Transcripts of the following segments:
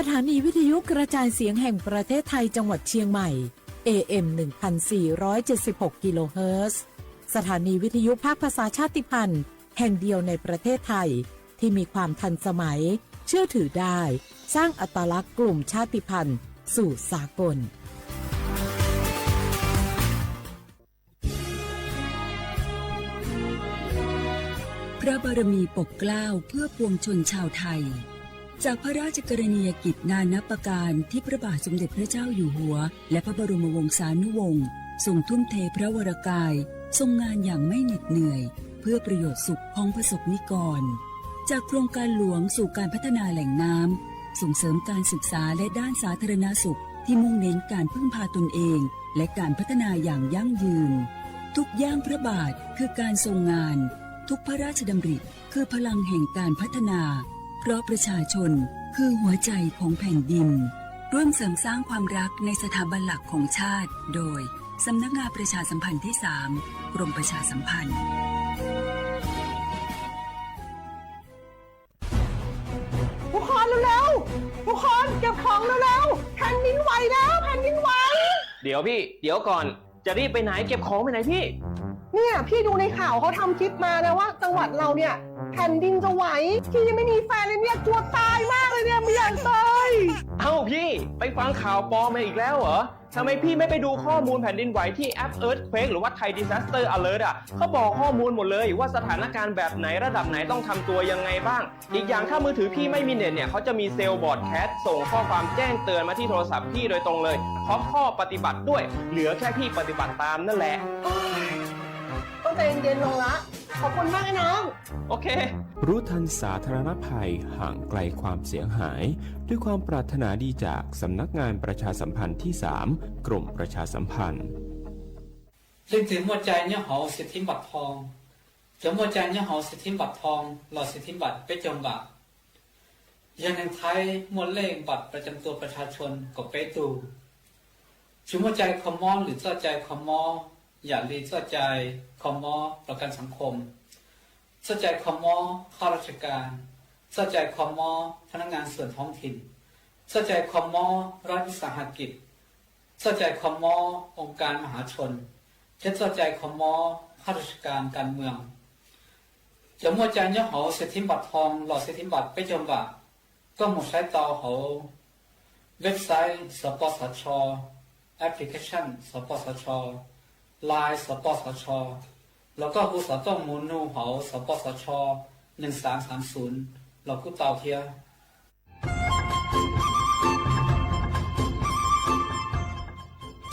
สถานีวิทยุกระจายเสียงแห่งประเทศไทยจังหวัดเชียงใหม่ เอ เอ็ม หนึ่งพันสี่ร้อยเจ็ดสิบหก กิโลเฮิรตซ์ สถานีวิทยุภาคภาษาชาติพันธุ์แห่งเดียวในประเทศไทย ที่มีความทันสมัย เชื่อถือได้ สร้างอัตลักษณ์กลุ่มชาติพันธุ์สู่สากล พระบารมีปกเกล้าเพื่อปวงชนชาวไทย จากพระราชกรณียกิจนานับประการที่พระบาทสมเด็จพระเจ้าอยู่หัว และพระบรมวงศานุวงศ์ทรงทุ่มเทพระวรกาย ทรงงานอย่างไม่เหน็ดเหนื่อย เพื่อประโยชน์สุขของประสบนิกร จากโครงการหลวงสู่การพัฒนาแหล่งน้ำ ส่งเสริมการศึกษาและด้านสาธารณสุขที่มุ่งเน้นการพึ่งพาตนเอง และการพัฒนาอย่างยั่งยืน ทุกย่างพระบาทคือการทรงงาน ทุกพระราชดำริคือพลังแห่งการพัฒนา เพราะประชาชนคือหัวใจของแผ่นดิน ร่วมเสริมสร้างความรักในสถาบันหลักของชาติ โดย สำนักงานประชาสัมพันธ์ที่สาม กรมประชาสัมพันธ์ ทุกคนเร็วๆ ทุกคนเก็บของเร็วๆ แผ่นดินไหวแล้ว แผ่นดินไหว เดี๋ยวพี่ เดี๋ยวก่อน จะรีบไปไหน เก็บของไปไหนพี่ เนี่ยพี่ดูในข่าวเขาทำคลิปมานะว่าจังหวัดเราเนี่ยแผ่นดินจะไหว พี่ยังไม่มีแฟนเลยเนี่ยกลัวตายมากเลยเนี่ยไม่อยากตาย เอ้าพี่ ไปฟังข่าวปลอมมาอีกแล้วเหรอ ทำไมพี่ไม่ไปดูข้อมูลแผ่นดินไหวที่แอป Earthquake หรือว่า Thai Disaster Alert อ่ะ เขาบอกข้อมูลหมดเลยว่าสถานการณ์แบบไหนระดับไหนต้องทำตัวยังไงบ้าง อีกอย่างถ้ามือถือพี่ไม่มีเน็ตเนี่ย เขาจะมีเซลล์ broadcast ส่งข้อความแจ้งเตือนมาที่โทรศัพท์พี่โดยตรงเลย พร้อมข้อปฏิบัติด้วย เหลือแค่พี่ปฏิบัติตามนั่นแหละ ต้องใจเย็นๆ ลงละ ขอบคุณมากนะน้อง โอเค รู้ทันสาธารณภัย ห่างไกลความเสียหาย ด้วยความปรารถนาดีจากสำนักงานประชาสัมพันธ์ที่สาม กรมประชาสัมพันธ์ Leej twg muaj cai nyob hauv เศรษฐีบัตรทอง Cov muaj cai nyob hauv เศรษฐีบัตรทอง los เศรษฐีบัตร peb caug npam, yog neeg Thaib muaj lej npam ประจำตัวประชาชน kaum peb tug. Tsis muaj cai kho mob lwm txoj cai kho mob yam li txoj cai kho mob ประกันสังคม, txoj cai kho mob ข้าราชการ, txoj cai kho mob พนักงานส่วนท้องถิ่น, txoj cai kho mob รัฐวิสาหกิจ, txoj cai kho mob องค์การมหาชน, thiab txoj cai kho mob ข้าราชการการเมือง. Cov muaj cai nyob hauv เศรษฐีบัตรทอง los เศรษฐีบัตร peb caug npam, koj mus saib tau hauv website สปสช, application สปสช, Line สปสช, los koj hu xov tooj mus nug hauv สปสช หนึ่งสามสามศูนย์ los kuj tau thiab.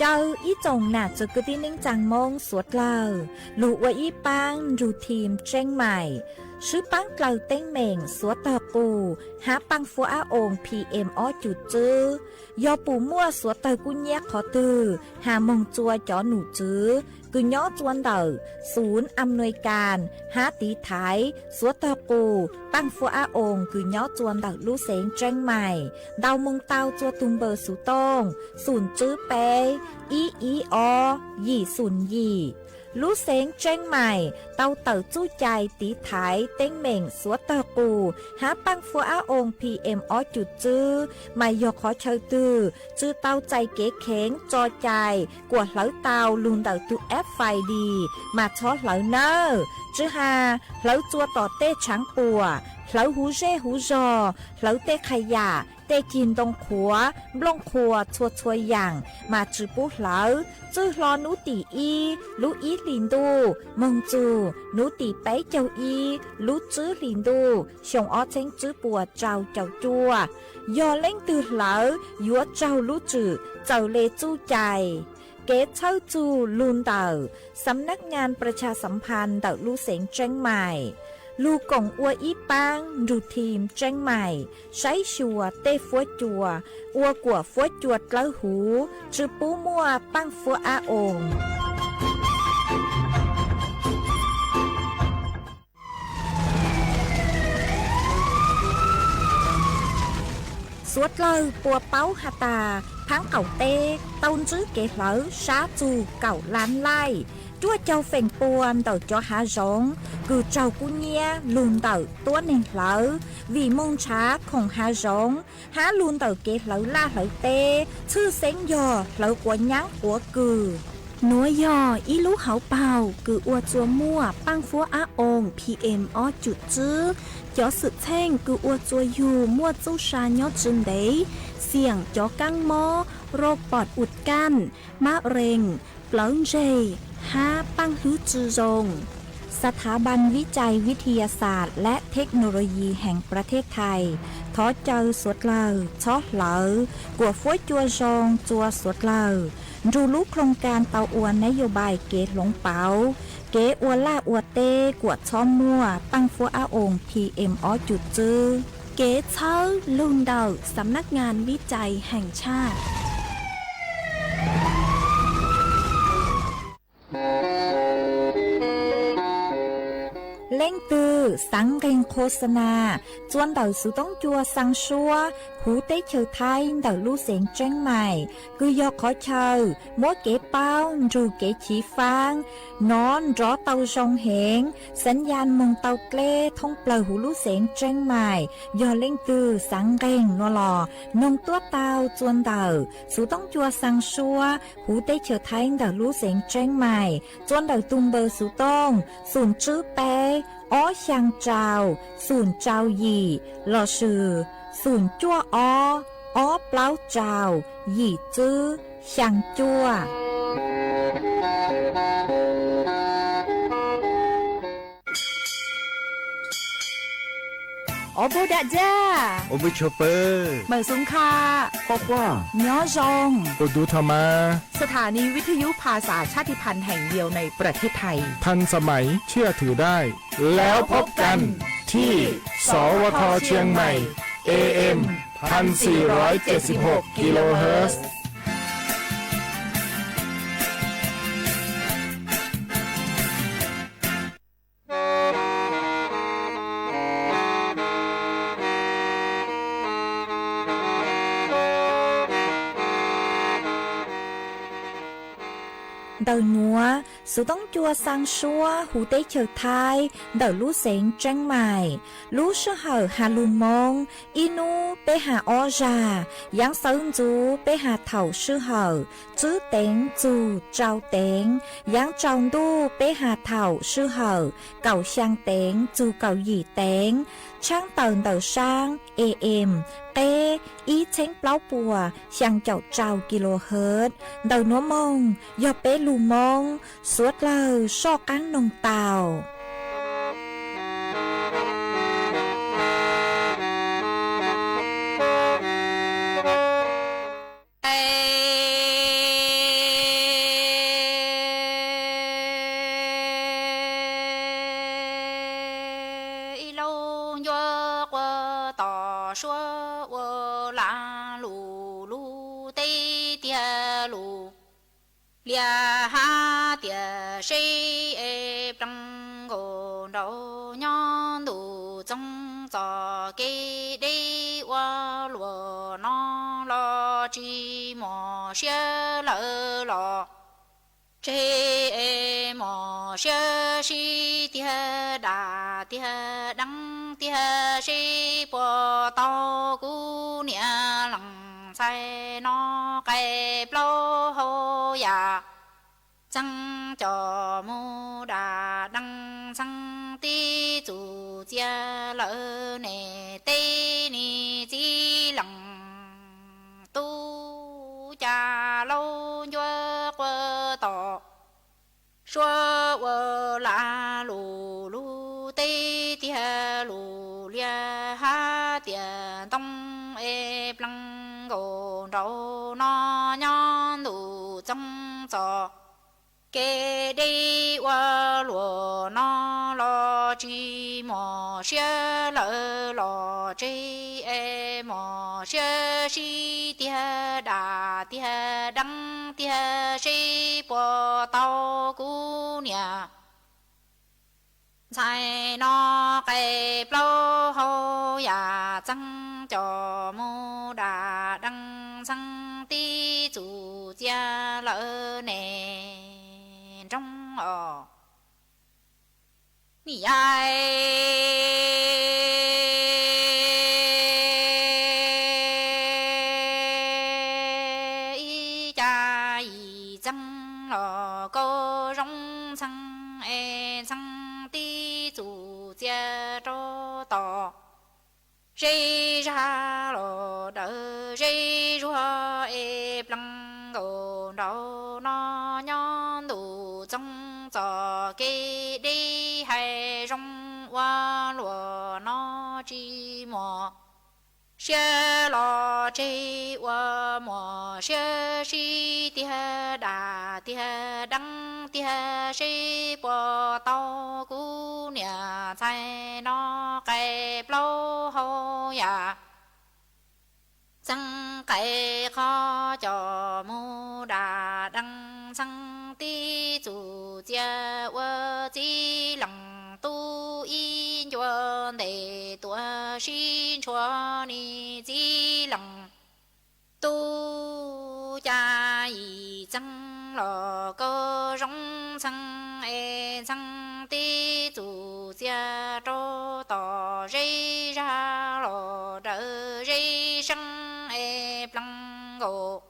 Caw ib tsoom nam txwv kwv tij neej tsaa Moob suav dlawg lug ua ib paab nrug team Tseeb Maim, swb paab dlawg teeb meem suav tawg qus hab paaj fuab ab oos PM ob cum txwb. Yog pum muaj suav tawg kub nyiab qhov twg has moog tsua cov num tswv kws nyob tsua ntawm xum am nuis kas hab tiv thaiv suav tawg qus paaj fuab ab oos kws nyob tsua ntawm lub xeev Tseeb Maim, ntau moog tau tsua tug npawb xuv tooj xum tswb peb ib ib ob yim xum yim. Lub xeev Tseeb Maim tau tawm txuj cai tiv thaiv teeb meem suav tawg qus hab paaj fuab ab oos PM ob cum txwb, mas yog qhov chaw twg tsi tau txais kev kheev tso cai kuas hlawv tau lug ntawm tug app Find Dee mas txhob hlawv nawb. Tsi has hlawv tsua tom tej tshaav puam, hlawv huv zej huv zog, hlawv tej qha yam, tej cig ntoo qhuav, nplooj qhuas txhua txhua yaam mas tsi pub hlawv. Txwj hlo nub tim ib lub ib hlis ntuj moog txug nub tim peb caug ib lub tswb hlis ntuj xyoo ob txheeb tswb puas rau caum cuaj. Yog leej twg hlawv yuav raug lub tswm txawm le txuj cai. Kev txhawb txug lug ntawm Xam Nab Nyas Pras Tshas Xam Phas ntawm lub xeev Tseeb Maim. Lug koom ua ib paab nrug team Tseeb Maim saib xyuas tej fuab cua ua kuam fuab cua dlawb huv, tsi pub muaj paaj fuab ab oos. Suav dlawg puas paub has tas, phaab qaum teb tau ntsib kev hlawv sab txug kaum lab laij, Cuaj caug feem pua ntawm cov hav zoov kws raug kub nyiab lug ntawm tuab neeg hlawv vim moog nrhav khoom hav zoov hab lug ntawm kev hlawv laj hlawv teb, tshwj xeeb yog hlawv quav nyaab quav kws. Nuav yog ib lub hauv paug kws ua txua muaj paaj fuab ab oo P M ob cum tswb. Cov xwm txheej kws ua txua yug muaj txuj sa nyob tsi ntev, xiam cov kaab mob, rau pom ua kaj, mab rees, plawv ntseg, hab paaj hlwb tsi zoo. ສະຖາບັນວິໄຈວິທະຍາສາດ ແລະ ເທັກໂນໂລຢີ ແຫ່ງປະເທດໄທ ຂໍເຊີນສວດເລີາ ເຊາະເຫຼາ ກວດ Fuab Cua Zoo ເຊາະເຫຼາ nrug lub ໂຄງການ Tau Ua Nayobais Kev Hloov Pauv Kev Ua Laj Ua Teb Kuam Txhob Muaj Paaj Fuab Ab Oo PM Ob Cum Tswb, kev txhawb lug ntawm ສຳນັກງານວິໄຈແຫ່ງຊາດ. Leej twg xaav nqeeg ໂຄສະນາ txuas ntawm xuv toob cua xaa suab huv teb chaws Thaib ntawm lub xeev Tseeb Mais, kws yog qhov chaw muab kev paub nrug kev chiv faab nov nrov tau zoo heev, xaav yaj moog tau dleb thoob plawg huv lub xeev Tseeb Mais. Yog leej twg xaav nqeeg nuav los noog tuab tau txuas ntawm xuv toob cua xaa suab huv teb chaws Thaib ntawm lub xeev Tseeb Mais, txuas ntawm tug npawb xuv tooj xum tswb peb ob xyaa rau xum rau yim lossis xum cuaj ob ob plaub rau yim tswb xyaa cuaj. Ov npawg dam ja, ov npawg chua pawg, mawm xoo kha, quaj quaj, nyob zoo, tus dub tho mas. ສະຖານີວິທະຍຸພາສາຊາດຕິພັນແຫ່ງດຽວໃນປະເທດໄທ ทันสมัย เชื่อถือได้ แล้วพบกันที่ สวท เชียงใหม่ เอเอ็ม พันสี่ร้อยเจ็ดสิบหก กิโลเฮิรตซ์. Ntawm nuav, xuv toob cua xaa suab huv teb chaws Thaib ntawm lub xeev Tseeb Mais, lub sij hawm has lug Moob, ib nub peb has ob zag, yaav xawv ntxuv peb has thaum sij hawm tswb teev txug rau teev, yaav tsaus ntuj peb has thaum sij hawm kaum xyaa teev txug kaum yim teev, tshaab tawm ntawm saab AM qeb ib txheeb plaub puas xyaa caum rau kilohertz. Ntawm nuav moog yog peb lug Moob, suav dlawg soj qaab noog tau. Ib laug ncua quaj tos suab ua lag lug lub teb tiag lug lias hab tias seb pleev nkaus nraug nyob ntuj txoov txom kev deb ua luam no los tsis mos siab lawm los tseg, mos siab sib tiag dam tiag deev tiag seb puas tau kuv niam leej ntxhais no qai plaub hau yam txheeb coj mus dam deev txheeb tib txuj txiaj lawm ne teb ne txiv leej tub. Cas laug ncua quaj tos suab ua lag lug lub teb tiag lug lias hab tias ntoo es pleev nkaus nraug no nyob ntuj txoov txom kev deb ua luam no los tsis mos siab lawm los tseg, mos siab sib tiag dam tiag deev tiag seb puas tau kuv niam ntxhais no qai plaub hau yam txheeb coj mus dam deev txheeb tib txuj txiaj lawm ne. nroog os. Nim ya ib cas yim txeeg los kaus zoo ntxhee es ntxhee tib txuj txia rau tom zej zag los daws zej zuag es plees nkaus nraum no nyob ntuj txoog txoj kev deb hais zoo ua luaj no tsis muaj siab los tseg ua muaj siab sib tiag dam tiag deeb tiag seb puas tau kuv niam ntxhais no qai plaub hau yam. Txeeg qai qhov cos mus dam dees ntxhee tib txuj txia ua txiv leej tub ib ncua ntes tuaj sib ntshua ni txiv leej tub cas yim txeeg los kaus zoo ntxhee es ntxhee tib txuj txia rau tom zej zag los daws zej seeb es plees nkaus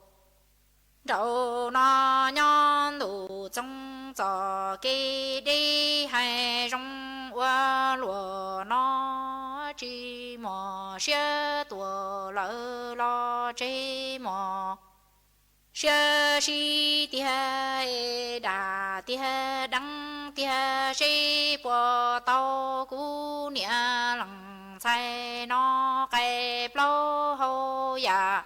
nraum no nyob ntuj txoog txoj kev deb hais zoo ua luaj no tsis muaj siab tuaj lawm los tseg muaj siab sib tiag dam tiag deeb tiag seb puas tau kuv niam leej ntxhais no qai plaub hau yam.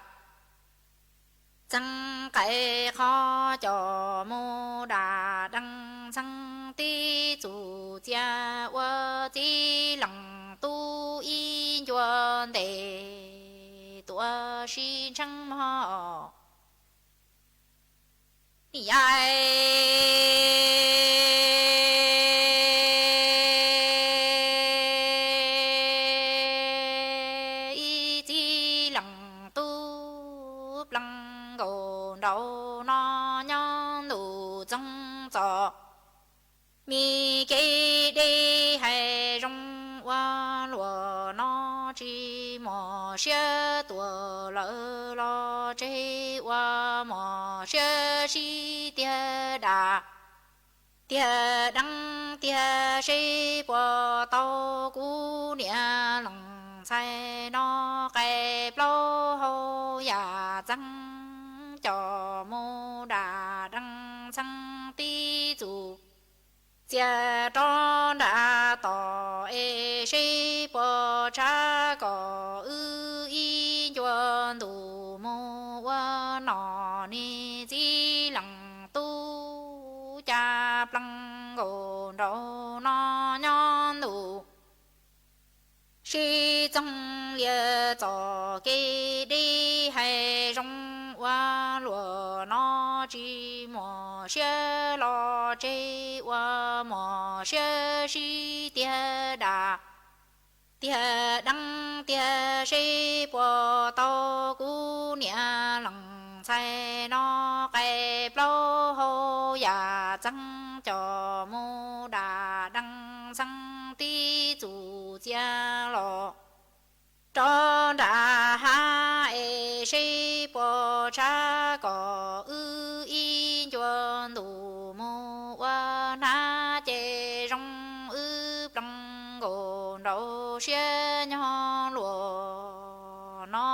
Txeeg qai qhov cos mus dam dees ntxhee tib txuj txia ua txiv leej tub ib ncua ntes tuaj sib ntshee mog. Nim ya ib txiv leej tub plees nkaus nraum no nyob ntuj txoog txoj me kev deb hais zoo ua luaj no tsis muaj siab tuaj lawm los tseg ua muaj siab sib tiag dam tiag deeb tiag seb puas tau kuv niam leej ntxhais no qai plaub hau yam txeeg cos mus dam dees ntxhee tib txuj txia rov nram tom es seb puas tshav kom wb ib ncua ntuj mus ua nom ni txiv leej tub cas plees nkaus nraum no nyob ntuj sib txoog lias txoj kev deb hais zoo ua luaj no tsis muaj siab los tseg ua muaj siab sib tiag dam tiag deeb tiag seb puas tau kuv niam leej ntxhais no qai plaub hau yam txeeg cos mus dam dees ntxhee tib txuj txia los rov nram hav es seb puas tshav kom wb ib ncua ntuj mus ua hnab ces zoo wb plees nkaus nraum siab nyob luaj no.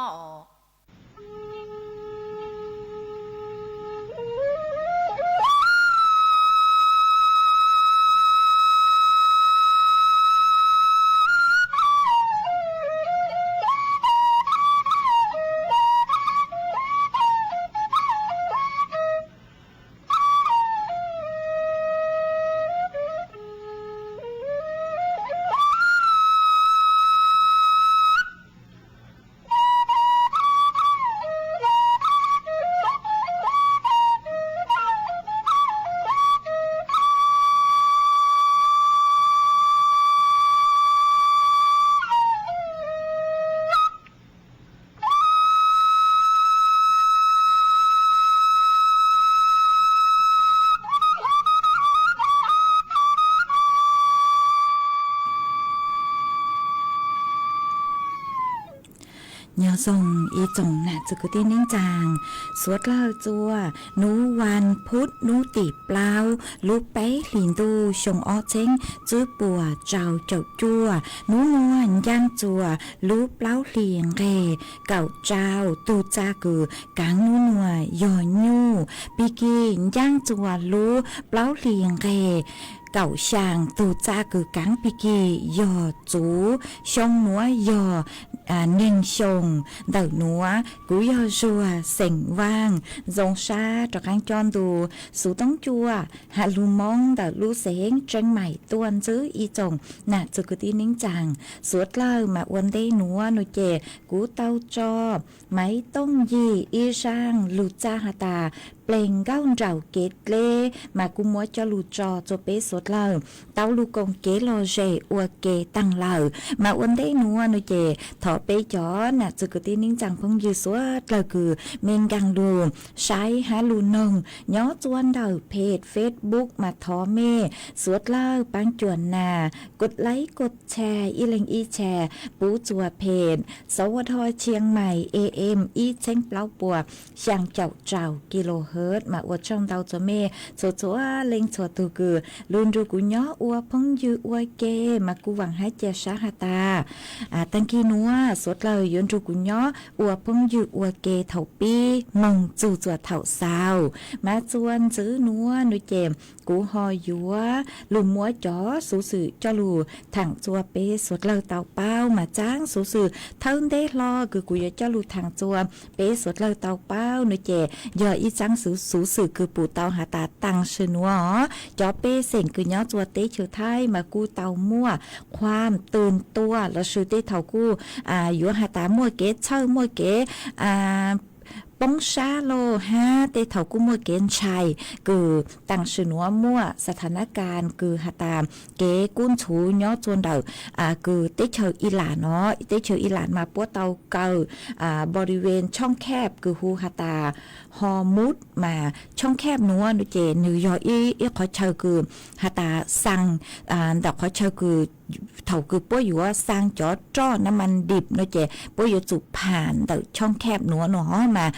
Nyob zoo ib tsoom nam txiv kwv tij neej tsaa, suav dlawg txua nub vas phuv nub tim plaub lub peb hlis ntuj xyoo ob txheeb tswb puas rau caum cuaj. Nub nuav ncaaj txua lub plaub hlis nqeg kaum rau. Tug txaj kws kaav nub nuav yog nyuj. Pig kig ncaaj txua lub plaub hlis nqeg kaum xyaa. Tug txaj kws kaav pig kig yog txuv. Xyoo nuav yog neeg xyoo ntawm nuav. Kuv yog Zuag xeem Vaaj, zoo sab rov qaab coj ntu xuv toob cua has lug Moob ntawm lub xeev Tseeb Maim tuaj ntxiv ib tsoom nam txiv kwv tij neej tsaa. Suav dlawg mas ua ntej nuav nua ces kuv tau tso maiv tooj yig ib zaaj lug txaj has tas pleeg nkauj nraug kev dleb mas kuv muab coj lug tso txua peb suav dlawg tau lug koom kev lom zem ua ke taag lawm. Mas ua ntej nuav nua ces thov peb cov nam txiv kwv tij neej tsaa phooj ywg suav dlawg kws mej nkaag lug saib hab lug noog nyob txua ntawm peg Facebook mas thov mej suav dlawg paab cuam nas kod laib kod tshare ib leeg ib tshare puv txua peg Sawv Dlawg Tshiab Maim A M ib txheeb plaub puas xyaa caum rau kilohertz mas ua tsaug ntau txua mej txhua txhua leej txhua tug kws lug nrug kuv nyob ua phooj ywg ua ke. Mas kuv vaam hab ca sab has tas taag kig nuav suav dlawg yuav nrug kuv nyob ua phooj ywg ua ke thaum pib moog txug txua thaum xaus. Mas txua ntxiv nuav nua ces kuv ho yuav lug muab cov xuv xwm coj lug thaam txua peb suav dlawg tau paub. Mas txaab xuv xwm thawj ntej hlo kws kuv yuav coj lug thaam txua peb suav dlawg tau paub nua ces yog ib txaab xuv xwm kws pum tau has tas taag sim nuav cov pej xeem kws nyob txua teb chaws Thaib mas kuj tau muaj qhuam twg tua lossis tej thaum kuj yuav has tas muaj kev txhawj muaj kev poob sab lauj hab tej thaum kuj muaj kev ntshai kws taag sim nuav muaj xa tha nab kas kws has tas kev kub ntxhuv nyob txua ntawm kws teb chaws Iran no. Teb chaws Iran mas puab tau kaw boriven tshoob khab kws hu has tas Hormuz mas tshoob khab nuav nua ces nwg yog ib qhov chaw kws has tas xaa ntawm qhov chaw kws thaum kws puab yuav xaa cov roj nab mas dib nua ces puab yuav tsum pham ntawm tshoob khab nuav nua. Mas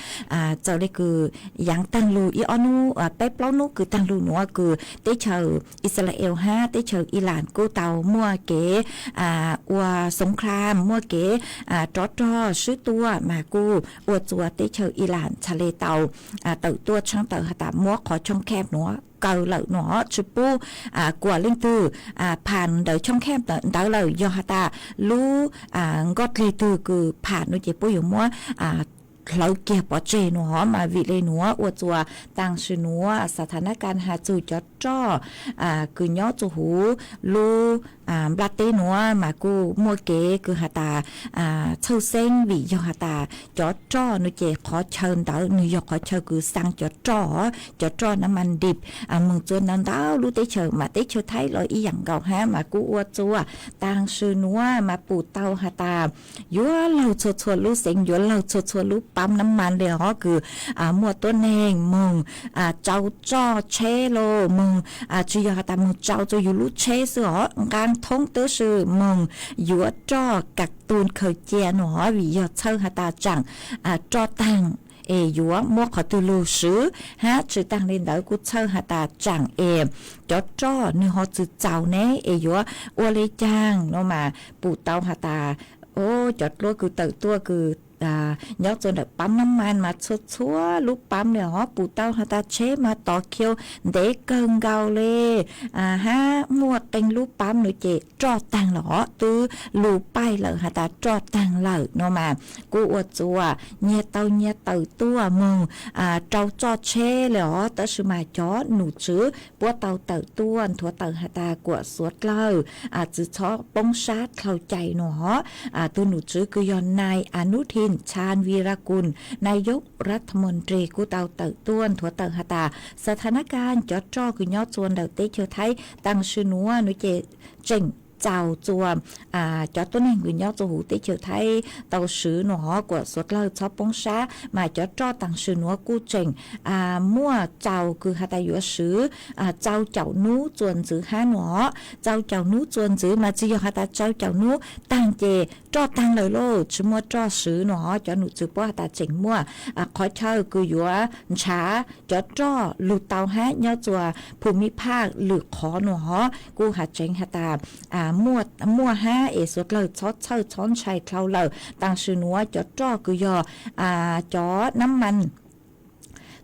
txawm le kws yaav taag lug ib ob nub peb plaub nub kws taag lug nuav kws teb chaws Israel hab teb chaws Iran kuj tau muaj kev ua xoov khlam muaj kev rov rog swb tua mas kuj ua txua teb chaws Iran txhaj le tau tawm tuaj tshaab tawm has tas muab qhov tshoob khab nuav kaw lawm nua tsi pub kuas leej twg pham ntawm tshoob khab ntawd lawm. Yog has tas lub nkoj dleg twg kws pham nua ces puab yuav muab hlawv kiag pov tseg nua. Mas vim le nuav ua txua taag sim nuav xa tha nab kas has txug cov roj kws nyob txua huv lub nplaj teb nuav mas kuj muaj kev kws has tas txhawj xeeb vim yog has tas cov roj nua ces qhov chaw ntawd nwg yog qhov chaw kws xaa cov roj, cov roj nab mas dib moog txua ntau ntau lub teb chaws mas teb chaws Thaib los ib yaam nkaus hab mas kuj ua txua taag sim nuav mas pum tau has tas yuav laug txhua txhua lub xeev yuav laug txhua txhua lub paab nab mas le hov kws muaj tuab neeg moog tsau roj tsheb lauj moog tsi yog has tas moog tsau txua yug lub tsheb xwb hov nqaa thoob tab sis moog yuav roj kas tug khaws cia nua hov vim yog txhawj has tas tsaam roj taag es yuav muab qhov twg lug swv hab tsi taag le ntawd kuj txhawj has tas tsaam es cov roj nwg ho tsi txaus ne es yuav ua le caag nua mas pum tau has tas cov dluab kws tawm tuaj kws nyob txua ntawm paab nab mas mas txhua txhua lub paab le hov pum tau has tas tsheb mas tos khiu ntev kawg nkaus le hab muaj qee lub paab nua ces roj taag lawm hov twb lug paib lawm has tas roj taag lawm nua mas kuj ua txua nyiag tau nyiag tawm tuaj moog rau txoj tsheb le hov tab sis mas cov num tswv puab tau tawm tuaj nthuav tawm has tas kuam suav dlawg tsi txhob poob sab dlhau cai nua hov. Tug num tswv kws yog nai Anuthin Chan Virakul nai yob rat thas mos nres kuj tau tawm tuaj nthuav tawm has tas xa tha nab kas cov roj kws nyob txua ntawm teb chaws Thaib taag sim nuav nua ces tseem txaus txua cov tuab neeg kws nyob txua huv teb chaws Thaib tau swv no hov, kuas suav dlawg txhob poob sab. Mas cov roj taam sim nuav kuj tseem muaj txaus kws has tas yuav swv txaus caum nub txua ntxiv hab no hov. Txaus caum nub txua ntxiv mas tsi yog has tas txaus caum nub taag ces roj taag lawm lauj, tsi muaj roj swv no hov. Cov num txwv puab has tas tseem muaj qhov chaw kws yuav nrhav cov roj lug tau hab nyob txua phum mi phaj lwm qhov no hov. Kuj has tseev has tas muaj hab es suav dlawg txhob txhawj txhob ntshai dlhau lawm. Taam sim nuav cov roj kws yog cov nab mas,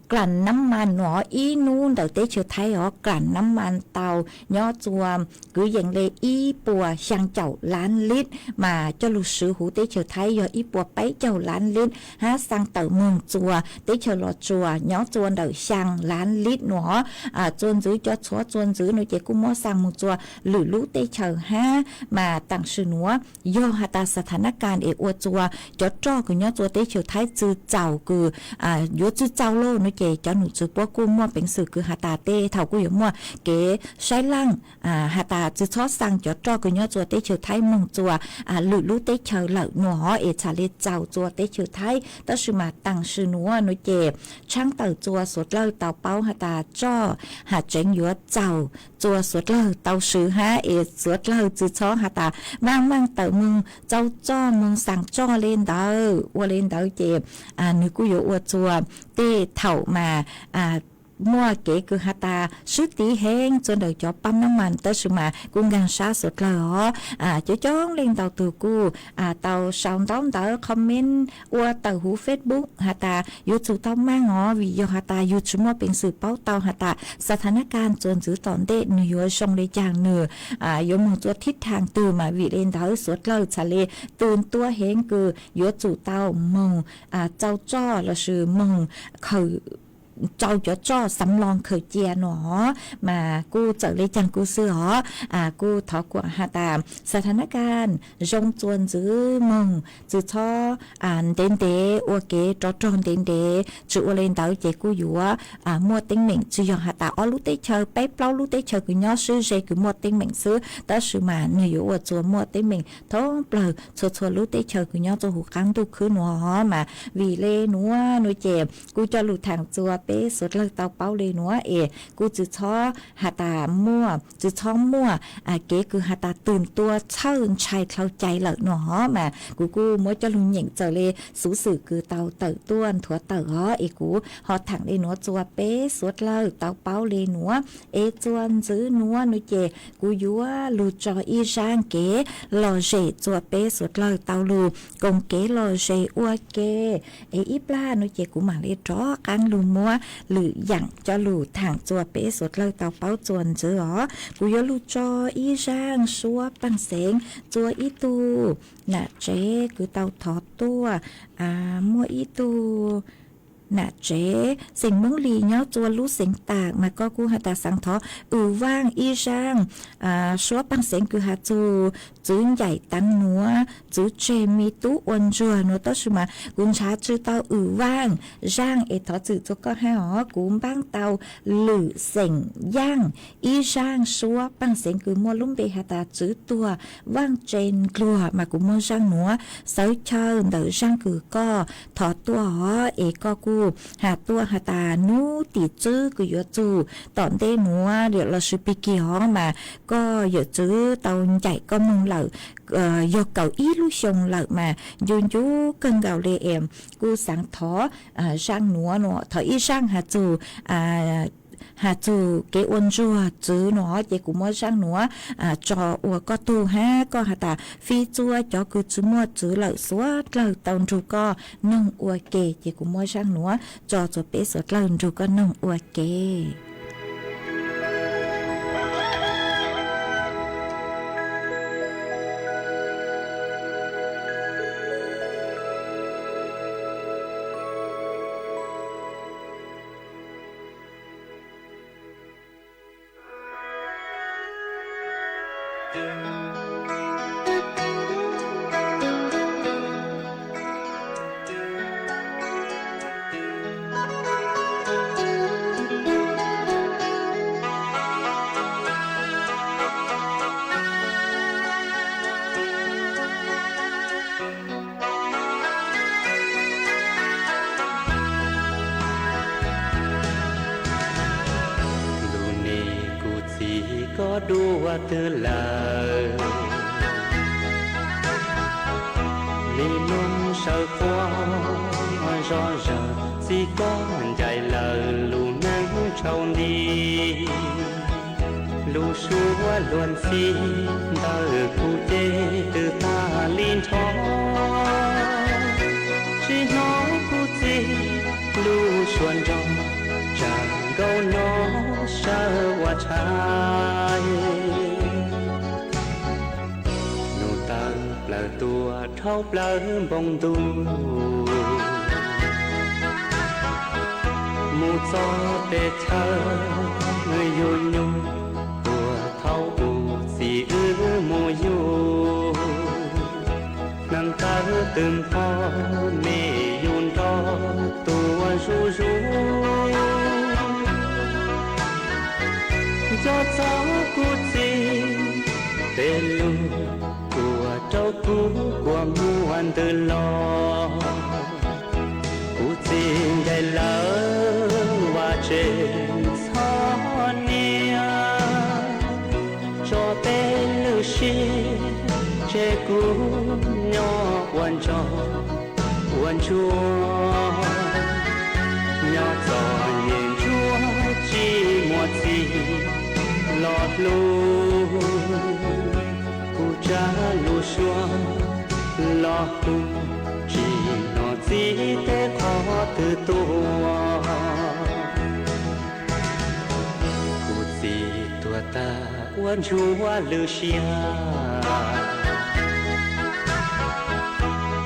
klas nab mas no hov, ib nub ntawm teb chaws Thaib hov klas nab mas tau nyob txua kwv yees le ib puas xyaa caum lab lib, mas coj lug swv huv teb chaws Thaib yog ib puas peb caug lab lib hab xaa tawm moog txua teb chaws Los Tsuas nyob txua ntawm xyaa lab lib no hov. Txua ntxiv cov txhuav txua ntxiv no ces kuj muab xaa moog txua lwm lub teb chaws hab. Mas taam sim nuav yog has tas xa tha nab kas es ua txua cov roj kws nyob txua teb chaws Thaib tsi txaus kws yuav tsi txaus lauj no ces cov num txwv puab kuj muaj peev xwm kws has tas tej thaum kuj yuav muaj kev saib laaj has tas tsi txhob xaa cov roj kws nyob txua teb chaws Thaib moog txua lwm lub teb chaws lawm no hov, es txhad le txaus txua teb chaws Thaib. Tab sis mas taam sim nuav no ces tshaab tawm txua suav dlawg tau paub has tas roj has tseev yuav txaus txua suav dlawg tau swv hab es suav dlawg tsi txhob has tas vaaj vaaj tawm moog txaus roj moog xaa roj le ntawd. Ua le ntawd ces nwg kuj yuav ua txua tej thaum mas muaj kev kws has tas swb tiv heev txua ntawm cov paab nab mas, tab sis mas kuj nkaag sab suav dlawg hov. Coob coob leej ntau tug kuj tau sau ntaub ntawv comment ua tawm huv Facebook has tas yuav tsum tau maaj hov, vim yog has tas yug tsi muaj peev xwm paub tau has tas xa tha nab kas txua ntxiv tom ntej nwg yuav zoo le caag, nwg yuav moog txua thib thaam twg. Mas vim le ntawd suav dlawg txhad le tws ntua heev kws yuav tsum tau moog txaus roj lossis moog khaws txaus cov roj xav loo khaws cia no hov. Mas kuj txawm le caag kuj xwb hov, kuj thov kuas has tas xa tha nab kas zoo txua ntxiv moog, tsi txhob ntev ntev ua kev rov rog ntev ntev. Tsi ua le ntawd ces kuj yuav muaj teeb meem, tsi yog has tas ob lub teb chaws, peb plaub lub teb chaws kws nyob sib ze kws muaj teeb meem xwb, tab sis mas nwg yuav ua txua muaj teeb meem thoob plawg txhua txhua lub teb chaws kws nyob txua huv qaab ntuj khwb no hov. Mas vim le nuav no ces kuj coj lug thaam txua peb suav dlawg tau paub le nuav es kuj tsi txhob has tas muaj, tsi txhob muaj kev kws has tas tws ntua txhawj ntshai dlhau cai lawm no hov. Mas kuv kuj muab coj lug nyeem txawm le xuv xwm kws tau tawm tuaj nthuav tawm hov, es kuv ho thaam le nuav txua peb suav dlawg tau paub le nuav. Es txua ntxiv nuav no ces kuv yuav lug tso ib zaaj kev lom zem txua peb suav dlawg tau lug koom kev lom zem ua ke. Es ib plag no ces kuv maam le rov qaab lug muab lwm yaam coj lug thaam txua peb suav dlawg tau paub txua ntxiv os. Kuv yuav lug tso ib zaaj suab paaj xeev txua ib tug nam tsev kws tau thov tuaj, muaj ib tug nam tsev xeem Moob Lis nyob txua lub xeev taam, mas koj kuj has tas xaav thov ua vaaj ib zaaj suab paaj xeev kws has txug txwv ncaim taag nuav, txwv tseg me tub ua ntsuag nuav, tab sis mas kuv nrhav tsi tau ua vaaj zaaj es thov txim txua koj hab os. Kuv npaab tau lwm xeem Yaaj ib zaaj suab paaj xeev kws muaj lub npe has tas txwv tuag vaaj tse ndluag, mas kuv muab zaaj nuav. Xawv chaw ntawm zaaj kws koj thov tuaj os, es koj kuj has tuaj has tas nub tim tswb kws yuav txug tom ntej nuav lossis pig kig hov, mas koj yawm txwv tau ncaim koj moog lawm yog kaum ib lub xyoo lawm, mas ncu ncu kawg nkaus le es kuj xaav thov zaaj nuav, thov ib zaaj has txug has txug kev ua ntsuag txwv no, ces kuv muab zaaj nuav tso ua koj tug hab koj has tas fij txua cov kws tsi muaj txwv lawm suav dlawg tau nrug koj noog ua ke, ces kuv muab zaaj nuav tso txua peb suav dlawg nrug koj noog ua ke. Txiv koj dua twg lawm? Me noog sawv quaj zom zaws, txiv koj ncaim lawm lub neej tsaus nti. Lub suab luag ntxhi ntawm kuv ces twb tag li nrho. Tsis hnov kuv txiv lub suab nrog tsam nkaus no sawv ua tshais. Nug tawm plaws tuaj dhau plaws npoo ntuj, mus txog pem chaw yug nyuj, puag thaum ub txiv wb mus yug. Neeg tawv twb npog me yus nrog tuaj zuj zus. Nco txog kuv txiv tej lus, kuv rau kuv kua muag ntws los. Kuv txiv ncaim lawm Vaj Tseb txhob niam, tso peb lwm sij tseg kuv nyob ua ntsog ua ntsuag. Nyob txom nyem ntsuag tsis muaj txiv los hlub, kuv tsa lub suab los hu, tsis hnov txiv teb qhov twg tuaj. Kuv txiv tuag tag ua ntsuag lwm siab,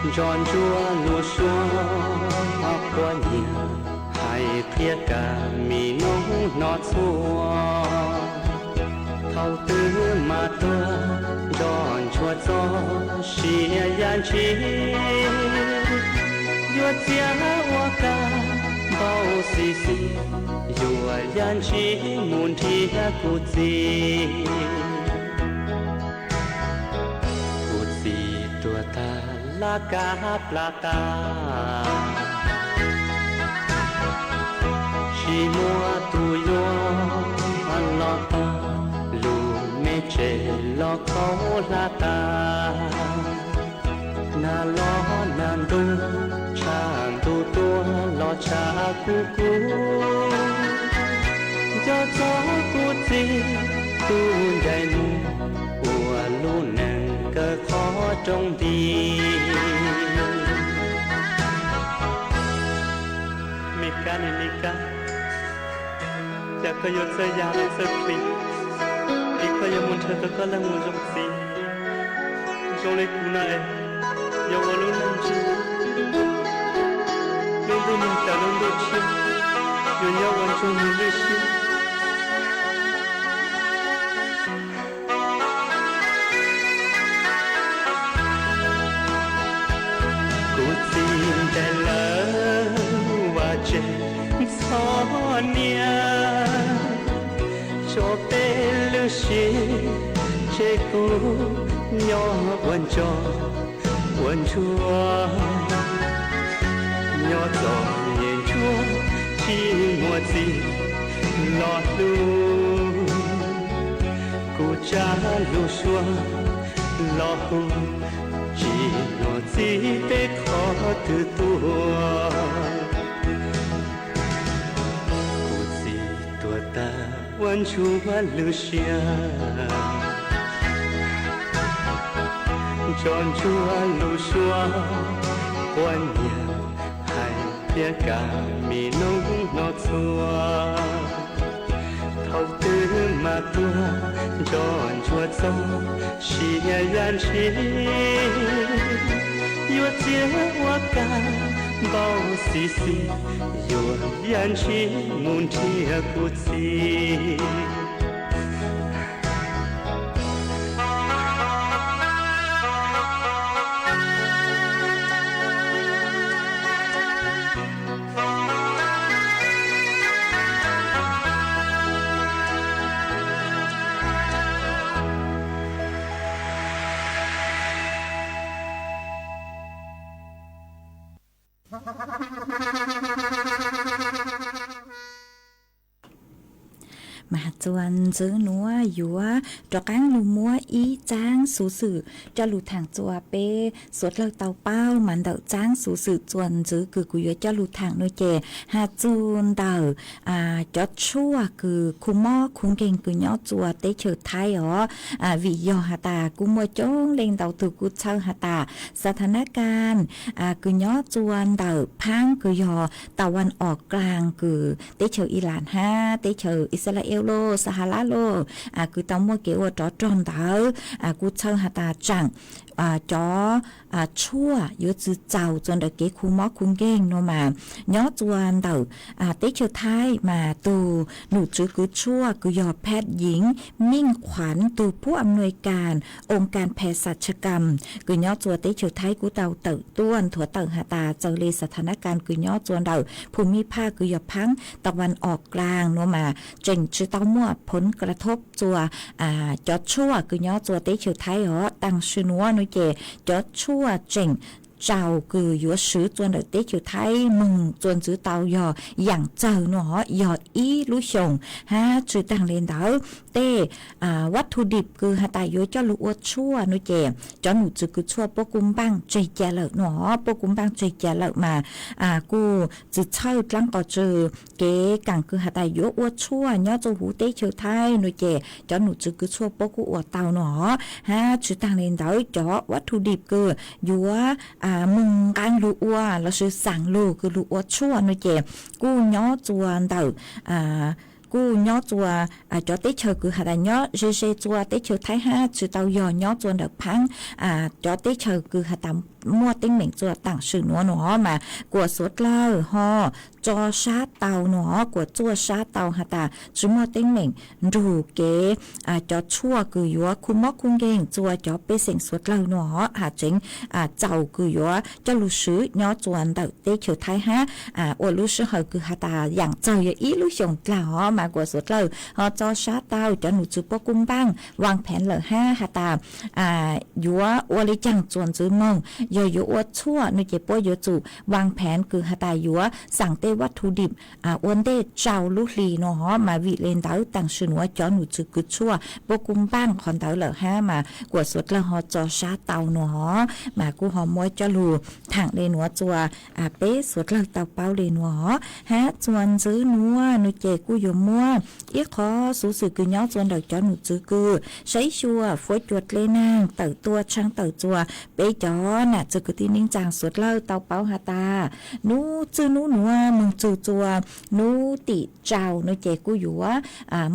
nco ntsuag lub suab quab nyiam, hais qhia kam mi noob hnov txhua. Thaum twg mas tuag nco ntsuag txoj sia yam ntsis, yuav txiav ua kab npau xis xis, yuav yam ntsis mus nrhiav kuv txiv. Kuv txiv tuag tag laj kab plas tas, tsis muaj tus yuav los tag, lub me tsev los khaub hlab tas. Nag los nag ntuj, tshav ntuj tuaj los tshav kub kub. Nco txog kuv txiv tus ncaim mus, ua lub neej kawg qhov rooj nti. Me kab ne me kab, cas koj yuav txawj ya los txawj plig, es koj yuav mus nrhiav tau koj leej mus zoo txiv. Zoo li kuv no es yuav ua lub neej ntsuag, lub ntuj nag tawm lub ntuj tshiab, yuav nyob ua ntsuag mus lwj siab. Kuv txiv ncaim lawm Vaj Tseb txhob niam, tso peb lwm sij tseg kuv nyob ua ntsog ua ntsuag. Nyob txom nyem ntsuag tsis muaj txiv los hlub, kuv tsa lub suab los hu, tsis hnov txiv teb qhov twg tuaj. Kuv txiv tuag tag ua ntsuag lwj siab, nco ntsuag lub suab quab nyiam, hais thiab kam mi noob hnov txhua. Thaum twg mas tuag nco ntsuag txoj sia yam ntsis, yuav txiav ua kab npau xis xis, yuav yam ntsis mus nrhiav kuv txiv. Mas hais Txuas ntxwv nuav yuav rov qaab lug muab ib txaab xuv xwm coj lug thaam rua peb suav dlawg tau paub, mas ntawm txaab xuv xwm txuas ntxwv kws kuv yuav coj lug thaam nuav ces has txug ntawm cov tshuaj kws khu mob khu nkeeg kws nyob rua teb chaws Thaib os. Vim yog has tas kuj muaj coob leej ntau tug kuj txhawb has tas xa tha nab kas kws nyob rua ntawm phaab kws yog tav vas os klaag kws teb chaws Ilas hab teb chaws Ixalayees lauj, Xahalab lauj, kws tau muaj kev ua rov rog ntawd, kuj txhawb has tas tsaam cov tshuaj yuav tsi txaus rua ntawm kev khu mob khu nkeeg nuav mas nyob rua ntawm teb chaws Thaib mas tug num tswv kws tshuaj kws yog Phaj Yim Meej Khuam tug phuj am nuaj kas oo kas phe xa tsha kam kws nyob rua teb chaws Thaib kuj tau tawm tuaj nthuav tawm has tas txawm le xa tha nab kas kws nyob rua ntawm phum mij phaj kws yog phaab tav vas os klaag nuav mas tseem tsi tau muaj phoov kra thob rua cov tshuaj kws nyob rua teb chaws Thaib os. Taam sim nuav nuav ces cov tshuaj tseem tsaus kws yuav swv rua ntawm teb chaws Thaib moog txuas ntxwv tau yog yaam txawg nuav os yog ib lub xyoos hab tsi taag le ntawd tej vaj thu dip kws has tas yuav coj lug ua tshuaj nuav ces cov num tswv kws tshuaj puab kuj npaaj tseg ca lawm nuav os, puab kuj npaaj tseg ca lawm mas kuj tsi txhawj dlaab qos tsw kev kaam kws has tas yuav ua tshuaj nyob rua huv teb chaws Thaib nuav ces cov num tswv kws tshuaj puab kuj ua tau nuav os. Hab tsi taag le ntawd cov vaj thu dip kws yuav moog nqaa lug ua lossis xaam lug kws lug ua tshuaj nuav ces kuj nyob rua ntawm kuj nyob rua cov teb chaws kws has tas nyob ze ze rua teb chaws Thaib hab tsi tau yog nyob rua ntawm phaab cov teb chaws kws has tas muaj teeb meem rua taam sim nuav nuav os mas kuas suav dlawg ho tso sab tau nuav os, kuas txuaj sab tau has tas tsi muaj teeb meem nrug kev cov tshuaj kws yuav khu mob khu nkeeg rua cov pej xeem suav dlawg nuav os has tseev txaus kws yuav coj lug swv nyob rua ntawm teb chaws Thaib hab ua lub sij hawm kws has tas yaam txawg yog ib lub xyoos dlaag os mas kuas suav dlawg ho tso sab tau cov num tswv puab kuj npaaj vaaj pheev lawm hab has tas yuav ua le caag txuas ntxwv moog, yog yuav ua tshuaj nuav ces puab yuav tsum vaaj pheev kws has tas yuav xaam tej vaj thu dip ua ntej rau lub hli nuav os mas vim le ntawd taam sim nuav cov num tswv kws tshuaj puab kuj npaaj qhov ntawd lawm hab mas kuas suav dlawg ho tso sab tau nuav os mas kuj ho muab coj lug thaam le nuav rua peb suav dlawg tau paub le nuav os. Hab txuas ntxwv nuav nuav ces kuj yuav muab ib qhov xuv xwm kws nyob rua ntawm cov num tswv kws saib xyuas fuab cua dlej naag tawm tuaj tshaaj tawm rua peb cov nam txiv kwv tij neej tsaa suav dlawg tau paub has tas nub txwg nub nuav moog txug rua nub tim rau nuav ces kuj yuav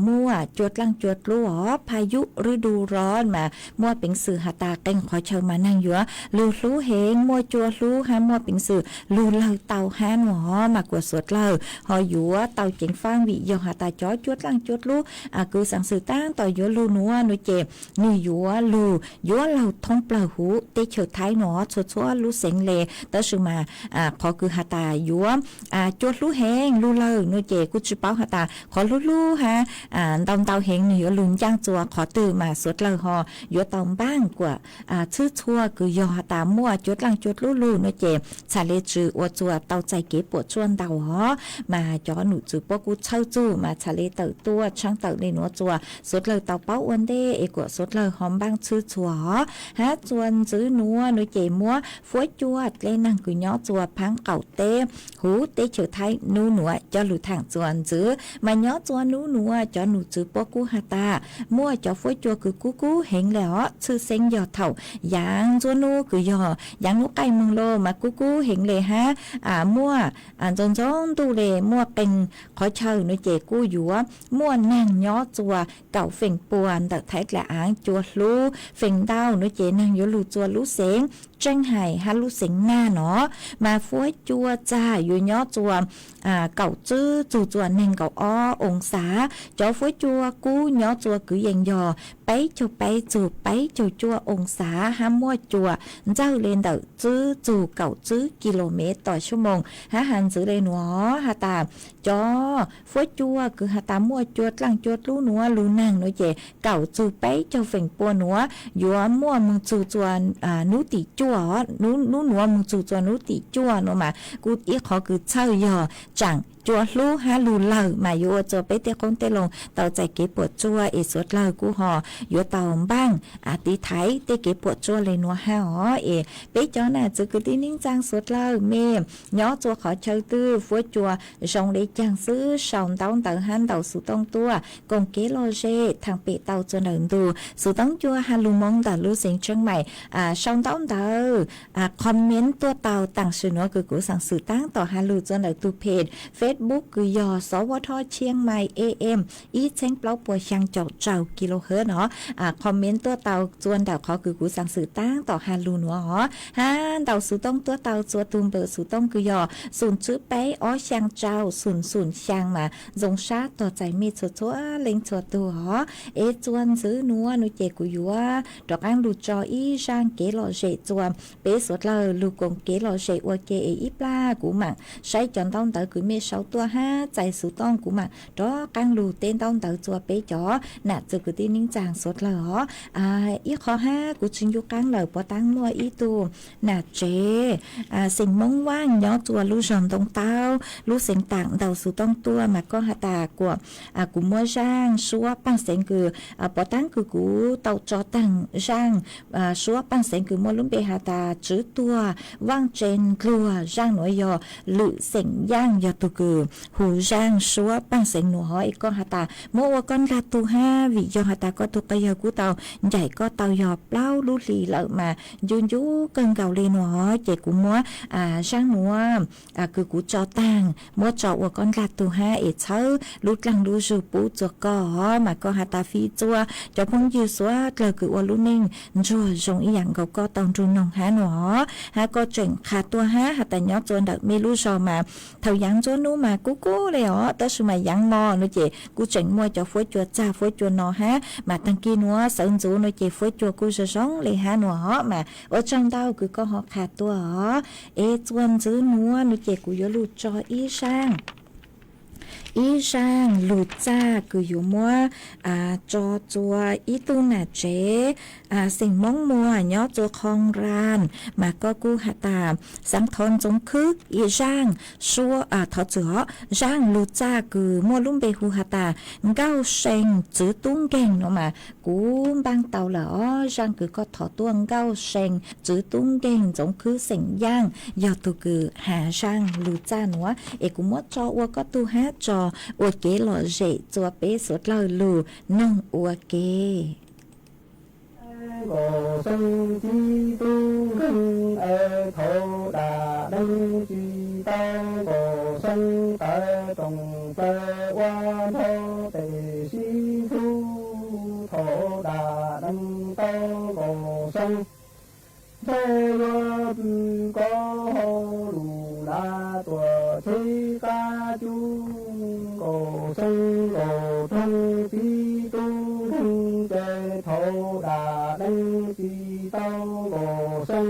muaj cua dlaaj cua dlub os, pha yub rwb du rov mas muaj peev xwm has tas qee qhov chaw mas neeg yuav lug hlub heev, muaj cua hlub hab muaj peev xwm lug lawg tau hab nuav os mas kuas suav dlawg ho yuav tau ceev faab vim yog has tas cov cua dlaaj cua dlub kws xaam xwm taab tom yuav lug nuav nuav ces nwg yuav lug yuav laug thoob plawg huv teb chaws Thaib nuav txhua txhua lub xeev le. Tab sis mas qhov kws has tas yuav cua hlub heev lug lawg nuav ces kuj tsi paub has tas qhov hlub hlub hab ntau ntau heev nwg yuav lug ncaaj rua qhov twg mas suav dlawg ho yuav tau npaaj kuas txhwb txhua kws yog has tas muaj cua dlaaj cua dlub lug nuav ces txhad le tsi ua rua tau txais kev puam tsuaj ntau os. Mas cov num tswv puab kuj txhawb txug mas txhad le tawm tuaj tshaaj tawm le nuav rua suav dlawg tau paub ua ntej es kuas suav dlawg ho npaaj txhwb txhua os. Hab txuas ntxwv nuav nuav ces muab fuab cua dlej naag kws nyob rua phaab qaum teb huv teb chaws Thaib nub nuav coj lug thaam txuas ntxwv mas nyob rua nub nuav cov num tswv puab kuj has tas muaj cov fuab cua kws kub kub heev le os, tshwj xeeb yog thaum yaav nruab nub kws yog yaav nub qaij moog lug mas kub kub heev le hab muaj ntxoov ntxoov ntuj le muaj qee qhov chaw nuav ces kuj yuav muaj naag nyob rua kaum feem pua ntawm Thaib dlaim aav cua hlub. Feem ntau nuav ces naag yuav lug rua lub xeev Tseeb Hais hab lub xeev Naj nuav mas fuab cua txag yuav nyob rua kaum tswb txug rua neeg nkaum ob oo xav. Cov fuab cua kub nyob rua kwv yees yog peb caug peb txug peb caug cuaj oo xav hab muaj cua ntsawj le ntawm tswb txug kaum tswb ki lo mev tom suab moos hab has ntxwv le nuav has tas cov fuab cua kws has tas muaj cua dlaaj cua dlub nuav lug naag nuav ces kaum txug peb caug feem pua nuav yuav muaj moog txug rua nub tim cuaj, nub nuav moog txug rua nub tim cuaj nuav mas kuj ib qhov kws txhawj yog tsaam cua hlub hab lug lawm mas yuav ua rua peb tej qoob tej loo tau txais kev puam tsuaj es suav dlawg kuj ho yuav tau npaaj tiv thaiv tej kev puam tsuaj le nuav hab os. Es peb cov nam txiv kwv tij neej tsaa suav dlawg mej nyob rua qhov chaw twg, fuab cua zoo le caag xwb sau ntaub ntawv hab ntaus xuv tooj tuaj koom kev lom zem thaam pem tau rua ntawm ntug xuv tooj cua ha lug moo ntawm lub xeev Tsheej Maim. Sau ntaub ntawv comment tuaj tau taam sim nuav kws kuv xaam xwm taab tom ha lug rua ntawm tug peg Facebook kws yog Xov Vaj Thoj Tshiab Mai A M ib txheeb plaub puas xyaa caum rau kilohertz no. Comment tuaj tau rua ntawm qhov kws kuv xaam xwm taab tom ha lug nuav os, hab ntaus xuv tooj tuaj tau rua tug npawb xuv tooj kws yog xum tswb peb ob xyaa rau xum xum xyaa mas zoo sab tog txais mej txhua txhua leej txhua tug os. Es rua ntxiv nuav nuav ces kuv yuav rov qaab lug tso ib zaaj kev lom zem rua peb suav dlawg lug koom kev lom zem ua ke es ib plag kuv maam saib cov ntaub ntawv kws mej sau tuaj hab txais xuv tooj kuv maam rov qaab lug teb ntaub ntawv rua peb cov nam txiv kwv tij neej tsaa suav dlawg os. Ib qho hab kuv tsi ncu qaab lawm puav taab muaj ib tug nam tsev xeem Moob Vaaj nyob rua lub zog Ntoo Taub lub xeev Taam ntaus xuv tooj tuaj mas koj has tas kuas kuv muab zaaj suab paaj xeev kws puav taab kws kuv tau tso taag zaaj suab paaj xeev kws muaj lub npe has tas Tswv Tuag Vaaj Tsee Ndluag. Zaaj nuav yog lwm xeem Yaaj yog tug kws hu zaaj suab paaj xeev nuav hov. Es koj has tas muab ua koj ndlag tug hab vim yog has tas koj tug qhov yawg kuj tau ncaim koj tau yog plaub lub hlis lawm mas ncu ncu kawg nkaus le nuav hov. Ces kuv muab zaaj nuav kws kuv tso taag muab tso ua koj ndlag tug hab es txhawb lub dlaag lub zug pub rua koj hov. Mas koj has tas fij rua cov phooj ywg suav dlawg kws ua lub neej ntsuag zoo ib yaam nkaus koj tau nrug noog hab nuav hov. Hab koj tseem qha tuaj hab has tas nyob rua ntawm mej lub zog mas thaum yaav nruab nub mas kub kub le os, tab sis mas yaav mo nuav ces kuj tseem muaj cov fuab cua txag fuab cua no hab. Mas taag kig nuav sawv ntxuv nuav ces fuab cua kuj zoo zoo le hab nuav hov. Mas ua tsaug ntau kws koj ho qha tuaj os. Es rua ntxiv nuav nuav ces kuv yuav lug tso ib zaaj ib zaaj lug txaj kws yuav muab tso rua ib tug nam tsev xeem Moob Muas nyob rua Qhoo Ran, mas koj kuj has tas xaav thov ntxoov khwb ib zaaj suab, thov txwm hov, zaaj lug txaj kws muaj lub npe hu has tas Nkauj See Tswv Tub Nkeeg no mas kuv npaaj tau lawm os. Zaaj kws koj thov tuaj Nkauj See Tswv Tub Nkeeg ntxoov khwb xeem Yaaj yog tug kws has zaaj lug txaj nuav, es kuv muab tso ua koj tug hab tso ua kev lom zem rua peb suav dlawg lug noog ua ke. Nkaus See Tswv Tub Nkeeg es thaum dam neeg tsis tau, Nkaus See tawv rooj plaws ua nrho tes sib hlub, thaum dam neeg tau Nkaus See ntshai yuav pw koj hauv lus lav tuam tsheb qab cub. Nkaus See Nkaus Roog Tswv Tub Nkeeg ces thaum dam neeg tsis tau Nkaus See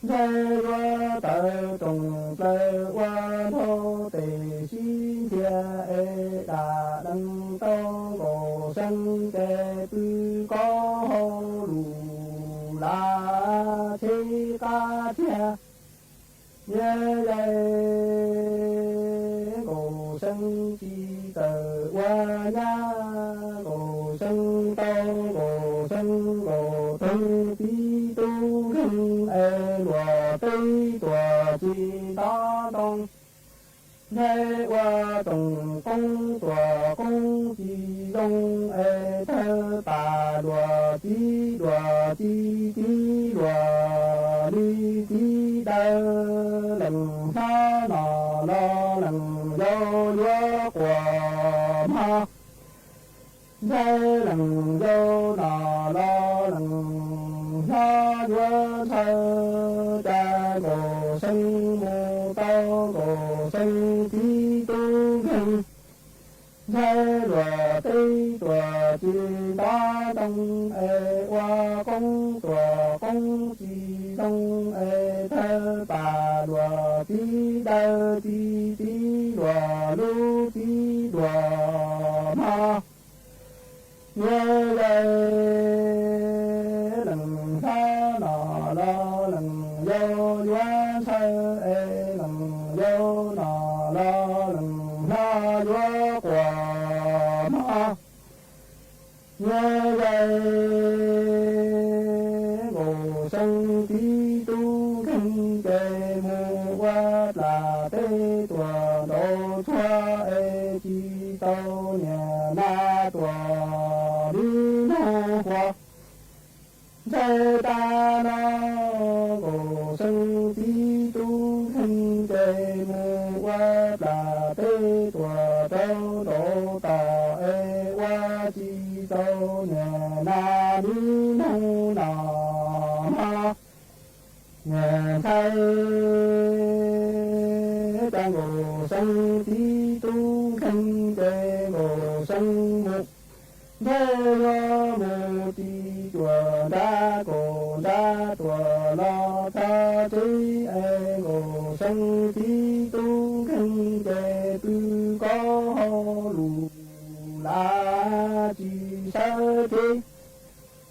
ntshai yuav tawv rooj plaws ua nrho tes sib nthia es dam neeg tau Nkaus See ces pw koj hauv lus lav tsheb qab thiab. Nyab yais Nkaus See tsis txawj ua nyab, Nkaus See tau Nkaus See Nkaus Roog Tswv Tub Nkeeg es luag teb tuam tsis nto ntoo. Ntshai ua rooj qoob tuam qoob tsis zoo es thawj pas luag tib duas tib tib luag li tib dawb lees hlob no los lees yau yuav quas mog. Ntshai lees yau no los lees hlob yuav ntshaw cas Nkaus See mus tau Nkaus See Tswv Tub Nkeeg. Ntshai luag teb tuam tsis nto ntoo es ua qoob tuam qoob tsis zoo es thawj pas luag tib dawb tib tib luag lub tib duas mog. Nyab yais lees hlob no los lees yau yuav ntshaw es lees yau no los Nyob ze Nkaus Xeeb txiv tub nkeeg ces mus ua plam teb tuam nraud tshuab es tsis tau niam na tuam li nug huas. Ntshai tag no Nkaus Xeeb txiv tub nkeeg ces mus ua plam teb tuam rau nraud tom es ua tsis tau niam na li nug no mog. Niam ntshai tag Nkaus Xeeb txiv tub nkeeg ces Nkaus Xeeb mus nthe yuav mus ti cuam nrab kaum nrab tuam los txog tsev es Nkaus Xeeb txiv tub nkeeg ces pw kaub hauv lus lav tsis sawv tsev.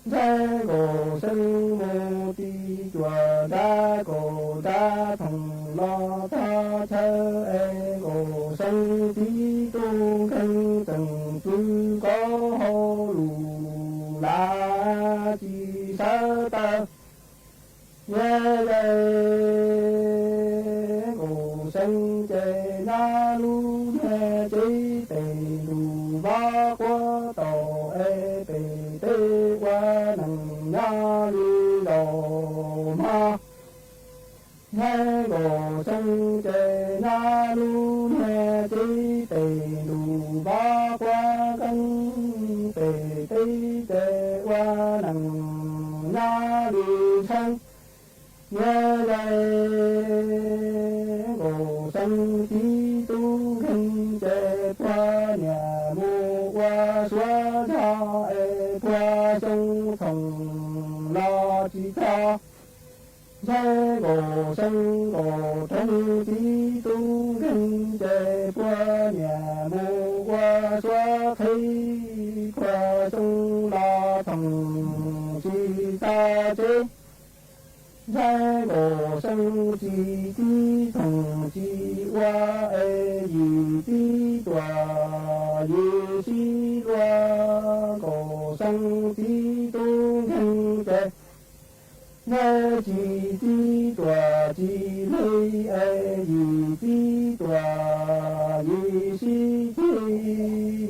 Ntshai Nkaus Xeeb mus ti cuam nrab kaum nrab thoom los txog chaw es Nkaus Xeeb txiv tub nkeeg tseem pw kaub hauv lus lav tsis sawv tawm. Nyob ze Nkaus Xeeb ces nyob lub niag tsev pem ntuj vov quav taum es pem teb ua neeg nyob li zaum mog. Nyob Nkaus Xeeb ces nyob lub niag tsev pem ntuj vov quav keeb pem teb ces ua neeg nyob li tsheej. Nyob ze Nkaus Xeeb txiv tub nkeeg ces puag niam mus ua suav zog es puag xyoo txhoom los tsis txog. Ntshai Nkaus Xeeb Nkaus Rhoov txiv tub nkeeg ces puag niam mus ua suav qhib puag xyoo los txhoom tsis txog tsev. Ntshai Nkaus Xeeb tsis txib txhoom tsis ua es yim txib tuam yim sib luag Nkaus Xeeb txiv tub nkeeg ces ntshai tsis txib tuam tsis hle es yim txib tuam yim sib ceg.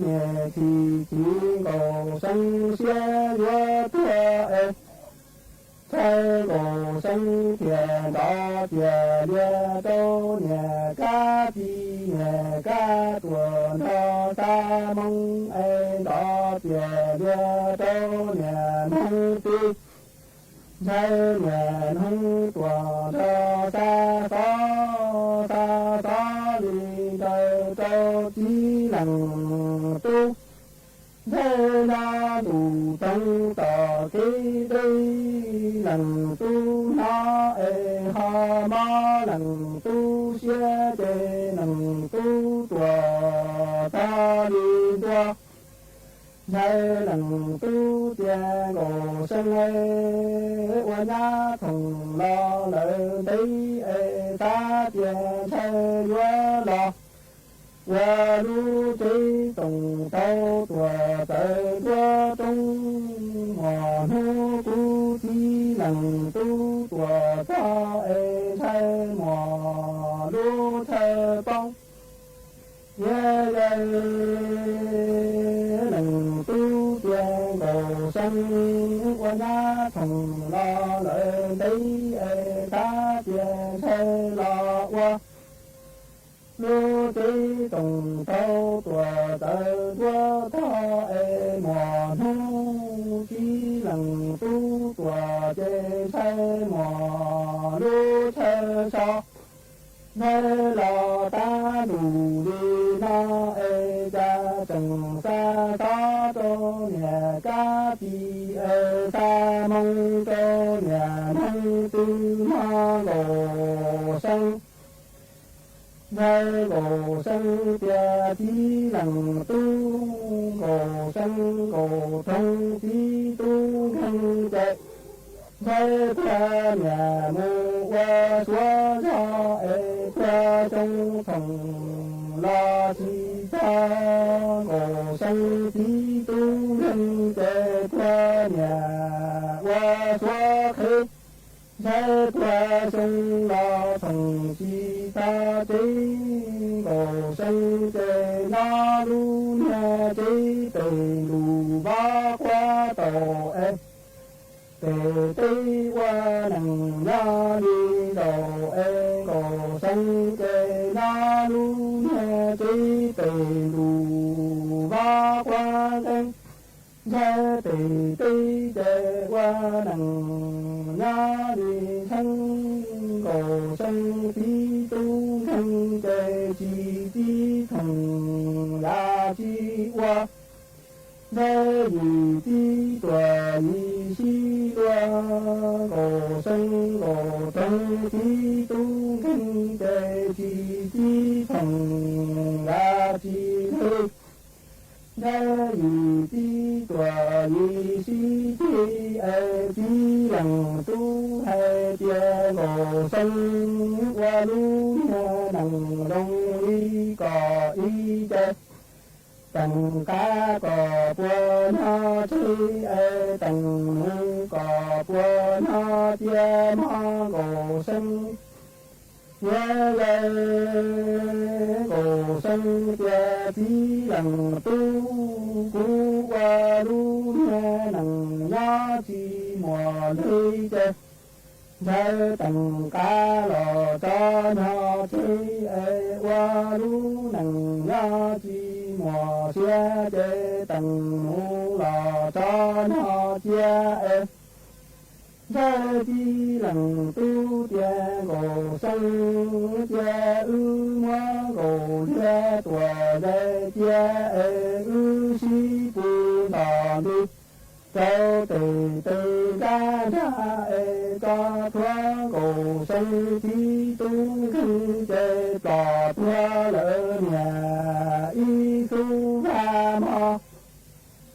Niam txhim txhim Nkaus Xeeb siab yuav tuag es ntshai Nkaus Xeeb thiaj nrov tias lias rau niam kab ti, niam kab tuam nrog xa moo es nrov tias lias rau niam noog ti. Ntshai niam noog tuam nrog xa xov, xa xov li ntawd rau txiv leej tub. Ntshai nyob ntuj toog tom kev deb, leej tub hnov es ho mob leej tub siab ces leej tub tuam txog li ntua. Ntshai leej tub tias Nkaus Xeeb es ua nyab thoom los lawm ntev es xav tias ntshai yuav los ua lub tsev toom tau tuam txawv nruab roob. Muaj hnub kuv txiv leej tub tuam txog es ntshai muaj lub chaw poob. Yog leej tub tias Nkaus Xeeb ua nyab thoom los lawm ntev es xav tias ntshai los ua lub tsev toom tau tuam txawv nruab tog es muaj hnub txiv leej tub tuam ces ntshai muaj lub chaw so. Ntshai los tab ntuj li no es cas tseem xa xov rau niam kab ti es xa moo rau niam neeg twg hmo Nkaus Xeeb. Ntshai Nkaus Xeeb tias txiv leej tub, Nkaus Xeeb Nkaus Rhoov txiv tub nkeeg ces ntshai puag niam mus ua suav zog es puag xyoo txhoom los tsis txog. Nkaus Xeeb txiv tub nkeeg ces tuag niam ua suav qhev, ntshai tuag xyoo los txhoom tsis tau tsev, nkaus xyoo ces nyob lub niag tsev pem ntuj vab quab tau es pem teb ua neeg nyob li zaum es nkaus xyoo ces nyob lub niag tsev pem ntuj vab quab nkees, ntshai pem teb ces ua neeg nyob li ntsheeb, nkaus xyoo txiv tub nkeeg ces tsis txib thoom yav tsis ua, ntshai yim txiv tuam yim sib luag, nkaus xyoo nkaus roog txiv tub nkeeg ces tsis txib thoom yav tsis hlwb, ntshai yim txiv tuam yim sib ceg es txiv leej tub hais tias nkaus xyoo ua lub niag neej zoo li kom ib ce, teem qab kom puas nyob tsev es teem nuv kom puas nyob cia mog, nkaus xyoo tias yawg, nkaus xyoo tias txiv leej tub, kuv ua lub niag neej nyob tsis muaj hlwb ces ntshai teem qab los tso nyob tsev es ua lub neej nyob tsis muaj siab ces teem nuv los tso nyob cia es ntshai txiv leej tub tias nkaus xyoo tias wb muab nkaus liag tuam zais cia es wb sib pw nto ntws rau tes taw nrab nrag es tso rhuav nkaus xyoo txiv tub nkeeg ces plom tuag lawm niam ib tug vaj mog.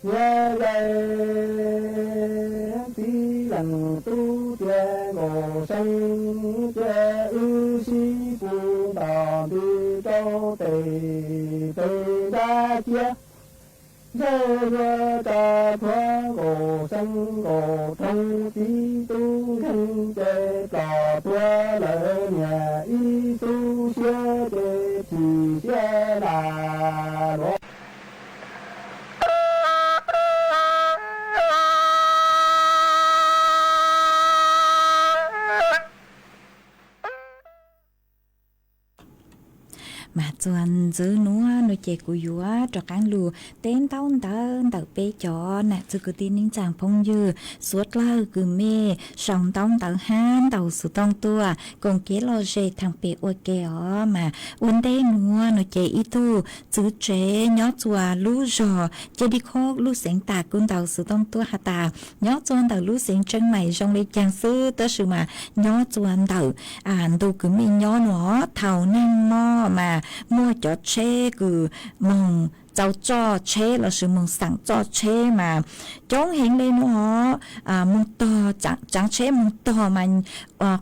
Yawg, yawg, txiv leej tub tias nkaus xyoo ces wb sib pw nto ntws rau tes taw nrab ciab, ntshai yuav tso rhuav nkaus xyoo nkaus roog txiv tub nkeeg ces plom tuag lawm niam ib tug siab ces chim siab lam luam. Mas txuas ntxiv nuav no ces kuv yuav rov qaab lug teb ntaub ntawv ntawm peb cov nam txwg kwv tij neej tsaa phooj ywg suav dlawg kws mej sau ntaub ntawv hab ntaus xuv tooj tuaj koom kev lom zem thaam pem ua ke os. Mas ua ntej nuav no ces ib tug txwv tsev nyob txuas lub zog Ceg Dib Khob lub xeev Tam kuj ntaus xuv tooj tuaj has tas nyob txuas ntawm lub xeev Tseeb Maim zoo le caag xwb tab sis mas nyob txuas ntawm ntu kws mej nyob nuav thaum neeg mog mas muaj cov tsheb kws moog txaus tsoj tsheb lossis moog xaam tsoj tsheb mas coob heev le nuav os. Moog tog, tsaav tsheb moog tog mas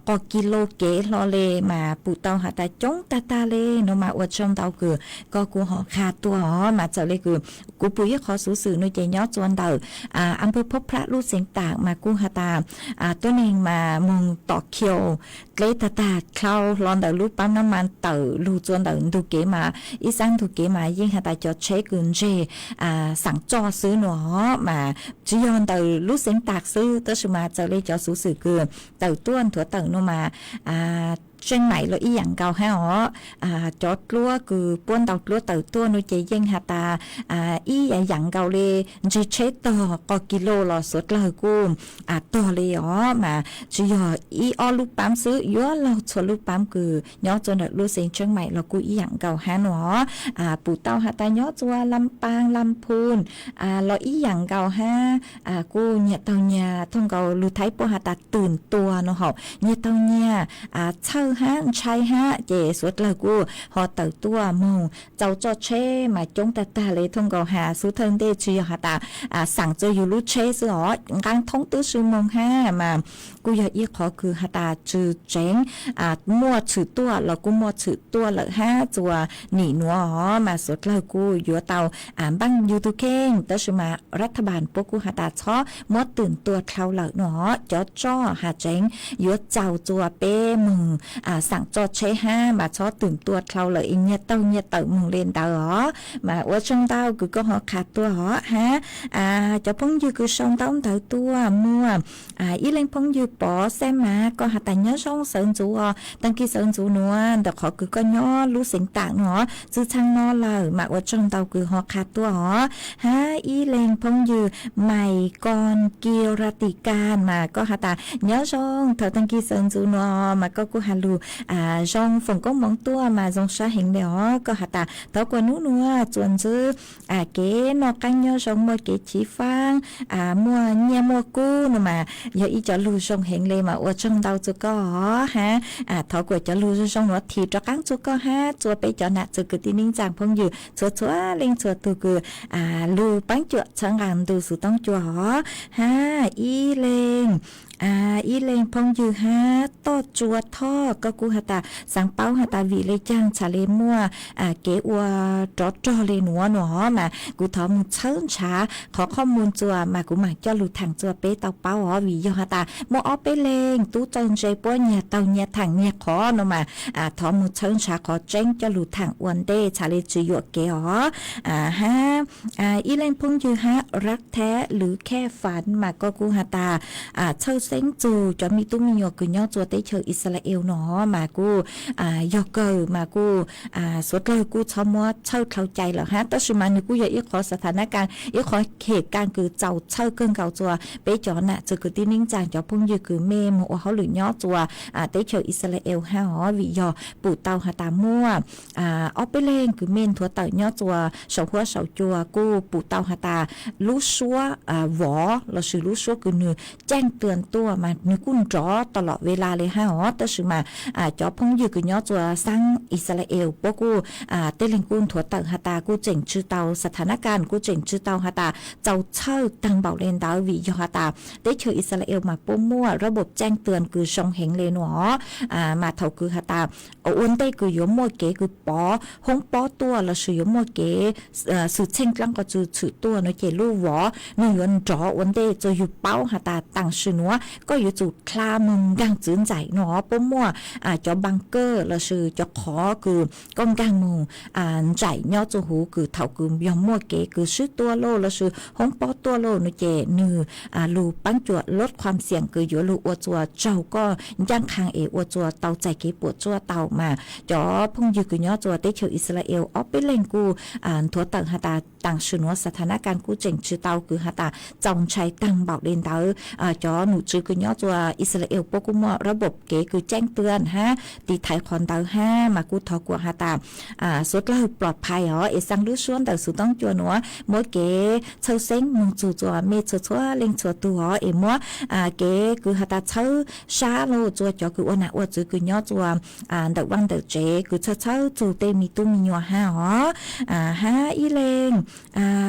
qos kis lus kev hlo le mas pum tau has tas coob tag tag le nuav mas ua tsaug ntau kws koj kuj ho qha tuaj os. Mas txawm le kws kuv pum ib qhov xuv xwm nuav ces nyob txuas ntawm a npawg Phob Phlab lub xeev Tam mas kuj has tas tuab neeg mas moog tom khius dleb tag tag dlhau hlo ntawm lub paab nab mas tawm lug txuas ntawm ntug kev mas ib sab ntug kev mas yeej has tas cov tsheb kws ntseg xaam tsoj xwb nuav os. Mas tsi yog ntawm lub xeev Tam xwb tab sis mas txawm le cov xuv xwm kws tawm tuaj nthuav tawm nuav mas Tseeb Maim los ib yaam nkaus hab os. Cov dluab kws puab ntaus dluab tawm tuaj nuav ces yeej has tas ib yaam nkaus le ntseg tsheb tog qos kis lus los xuav dlawg kuj tog le os. Mas tsi yog ib ob lub paab xwb, yuav laug txhua lub paab kws nyob txuas ntawm lub xeev Tseeb Maim los kuj ib yaam nkaus hab nuav os. Pum tau has tas nyob txuas Lam Paas Lam Phun los ib yaam nkaus hab. Kuj nyiag taug nyiag thooj nkaus lug Thaib puab has tas twm tua nuav hauv, nyiag taug nyiag txhawj hab ntshai hab ces suav dlawg kuj ho tawm tuaj moog txaus tso tsheb mas coob tag tag le thooj nkaus has xub thawj ntej tsis yog has tas xaam txug yug lub tsheb xwb os, nqaa thoob tub si moog hab mas kuj yog ib qhov kws has tas tsi tseev muaj tshwm tuaj los kuj muaj tshwm tuaj lawm hab txuas nim nuav os mas suav dlawg kuj yuav tau npaaj yug tug kheej tab sis mas rav thaj npaam puab kuj has tas txhob muab twm tua dlhau lawm no os. Cov tsoj has tseev yuav txaus txuas peb moog xaam tso tsheb hab mas txhob twm tua dlhau lawm es nyiag taug nyiag tawm moog le ntawd os. Mas ua tsaug ntau kws koj ho qha tuaj os hab cov phooj ywg kws sau ntaub ntawv tuaj muaj ib leeg phooj ywg Pov Xab Mav koj has tas nyob zoo sawv ntxuv os, taag kis sawv ntxuv nuav ntawm qhov kws koj nyob lub xeev taam no tsi txhaj noj lawm mas ua tsaug ntau kws ho qha tuaj os. Hab ib leeg phooj ywg Maiv Koos Kiv Ras Tis Kas mas koj has tas nyob zoo thaum taag kis sawv ntxuv nuav mas koj kuj has lug zoo foom koob moov tuaj mas zoo sab heev le os. Koj has tas thov kuas nub nuav txuas ntxwv kev noj qaab nyob zoo muaj kev chiv faab muaj nyiaj muaj kub no mas yog ib cov lug zoo heev le mas ua tsaug ntau txug koj os hab thov kuas cov lug zoo zoo nuav thim rov qaab txug koj hab txua peb cov nam txwv kwv tij neej tsaa phooj ywg txhua txhua leej txhua tug kws lug paab cuam txhawb nqaa ntu xov tooj cua os. Hab ib leeg ib leeg phooj ywg hab Toj Tsua Thoj koj kuj has tas xaav paub has tas vim le caag txhad le muaj kev ua rov rog le nuav no mas kuv thov moog txhawb nrhav qhov qhoj mus txuas mas kuv maam coj lug thaam txua peb tau paub os vim yog has tas muaj ob peb leeg tub txawj ntse puab nyiag taug nyiag thaam nyiag qhov no mas thov moog txhawb nrhav qhov tseeb coj lug thaam ua ntej txhad le tsi yuam kev os. Hab ib leej phooj ywg hab Rab Thab Lwv Khej Fav mas koj kuj has tas txhawj xeeb txug cov me tub me nyuam kws nyob txua teb chaws Yixalayees no mas kuj yog kawg mas kuj suav dlawg kuj txhob muab txhawj dlhau cai lawm hab tab sis mas nwg kuj yog ib qhov xa tha nab kas ib qhov hem kas kws txaus txhawj kawg nkaus txua peb cov nam txwv kwv tij neej tsaa cov phooj ywg kws mej moog ua hauj lwm nyob txua teb chaws Yixalayees hab os vim yog pum tau has tas muaj ob peb leeg kws mej nthuav tawm nyob txua saum huab saum cua kuj pum tau has tas lub suab vov lossis lub suab kws nwg caij tw tuaj mas nwg kuj nrov tau los ve la le hab os tab sis mas cov phooj ywg kws nyob txua xeev Yixalayees puab kuj tej leeg kuj nthuav tawm has tas kuj tseem tsi tau xa tha nab kas kuj tseem tsi tau has tas txaus txhawj taag npaum le ntawd vim yog has tas teb chaws Yixalayees mas puab muaj rab npaum caij tw kws zoo heev le no os mas thaum kws has tas ua ntej kws yuav muaj kev kws pov hoob pob tuaj lossis yuav muaj kev xwm txheej dlaab qhov txwm tshwm tuaj no ces lub vov nwg yuav nrov ua ntej txug yug paub has tas taam sim nuav koj yuav tsum dlha moog nkaag txwv ntxaim no puab muaj cov npaa kaj lossis cov qhov kws koj nkaag moog ntxaim nyob txug huv kws thaum kws yog muaj kev kws swb tuaj lauj lossis hoob pob tuaj lauj no ces nwg lug paab cuam lub qhuam xiam kws yuav lug ua txua tsaug koj ncaaj qha es ua txua tau txais kev puam tsuaj tau mas cov phooj ywg kws nyob txua teb chaws Yixalayees ob peb leeg kuj nthuav tawm has tas taam sim nuav xa tha nab kas kuj tseem tsi tau kws has tas txaus ntshai taag npaum le ntawd. Cov num tswv kws nyob txua Yixalayees puab kuj muaj rab npaum kev kws caij tw hab tiv thaiv qhov ntawd hab mas kuj thov kuas has tas suav dlawg plom phais os es xaa lub suab ntawm xov tooj cua nuav muab kev txhawj xeeb moog txug txua mej txhua txhua leej txhua tug os es muab kev kws has tas txhawb sab lauj txua cov kws ua nam ua txwv kws nyob txua ntawm vaaj ntawm tsev kws txhawj txhawb txug tej me tub me nyuam hab os. Hab ib leeg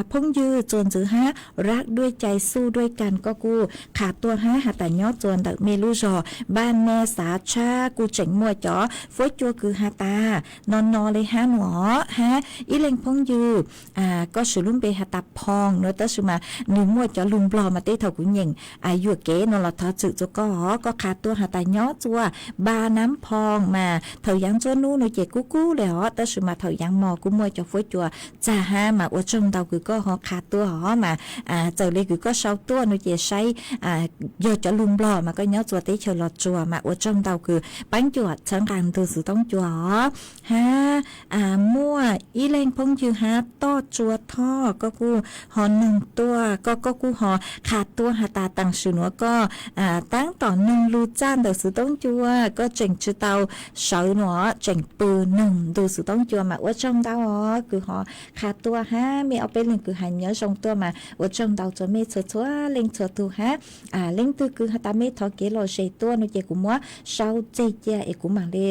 phooj ywg txuas ntxwv hab Rab Duaj Cai Xuj Duaj Kas koj kuj qha tuaj hab has tas nyob txua ntawm mej lub zog Npaj Naj Xav Tshab kuj tseem muaj cov fuab cua kws has tas no no le hab no os. Hab ib leeg phooj ywg koj swm lub npe has tas Phoo no tab sis mas nwg muaj cov lug Nplog mas tej thaum kuv nyeem yuam kev no los thov txim txug koj os. Koj qha tuaj has tas nyob txua Npaj Nab Phoo mas thaum yaav ntsuab nub no ces kub kub le os tab sis mas thaum yaav mos kuj muaj cov fuab cua txag hab mas ua tsaug ntau kws koj ho qha tuaj os mas txawm le kws koj sau tuaj no ces saib yog cov lug Nplog mas koj nyob txua teb chaws Los Tsuas mas ua tsaug ntau kws paab cuam txhawb nqaa ntug xov tooj cua os. Hab muaj ib leeg phooj ywg hab Toj Tsua Thoj koj kuj ho noog tuaj koj koj kuj ho qha tuaj has tas taam sim nuav koj taab tom noog lug txaj ntawm xuv toob cua, koj tseem tsi tau sawv nuav tseem pw noog ntu xuv toob cua mas ua tsaug ntau os kws ho qha tuaj hab. Mej ob peb leeg kws has nyob zoo tuaj mas ua tsaug ntau rua mej txhua txhua leej txhua tug hab. Leej twg kws has tas mej thov kev lom zem tuaj no ces kuv muab sau tseg cia es kuv maam le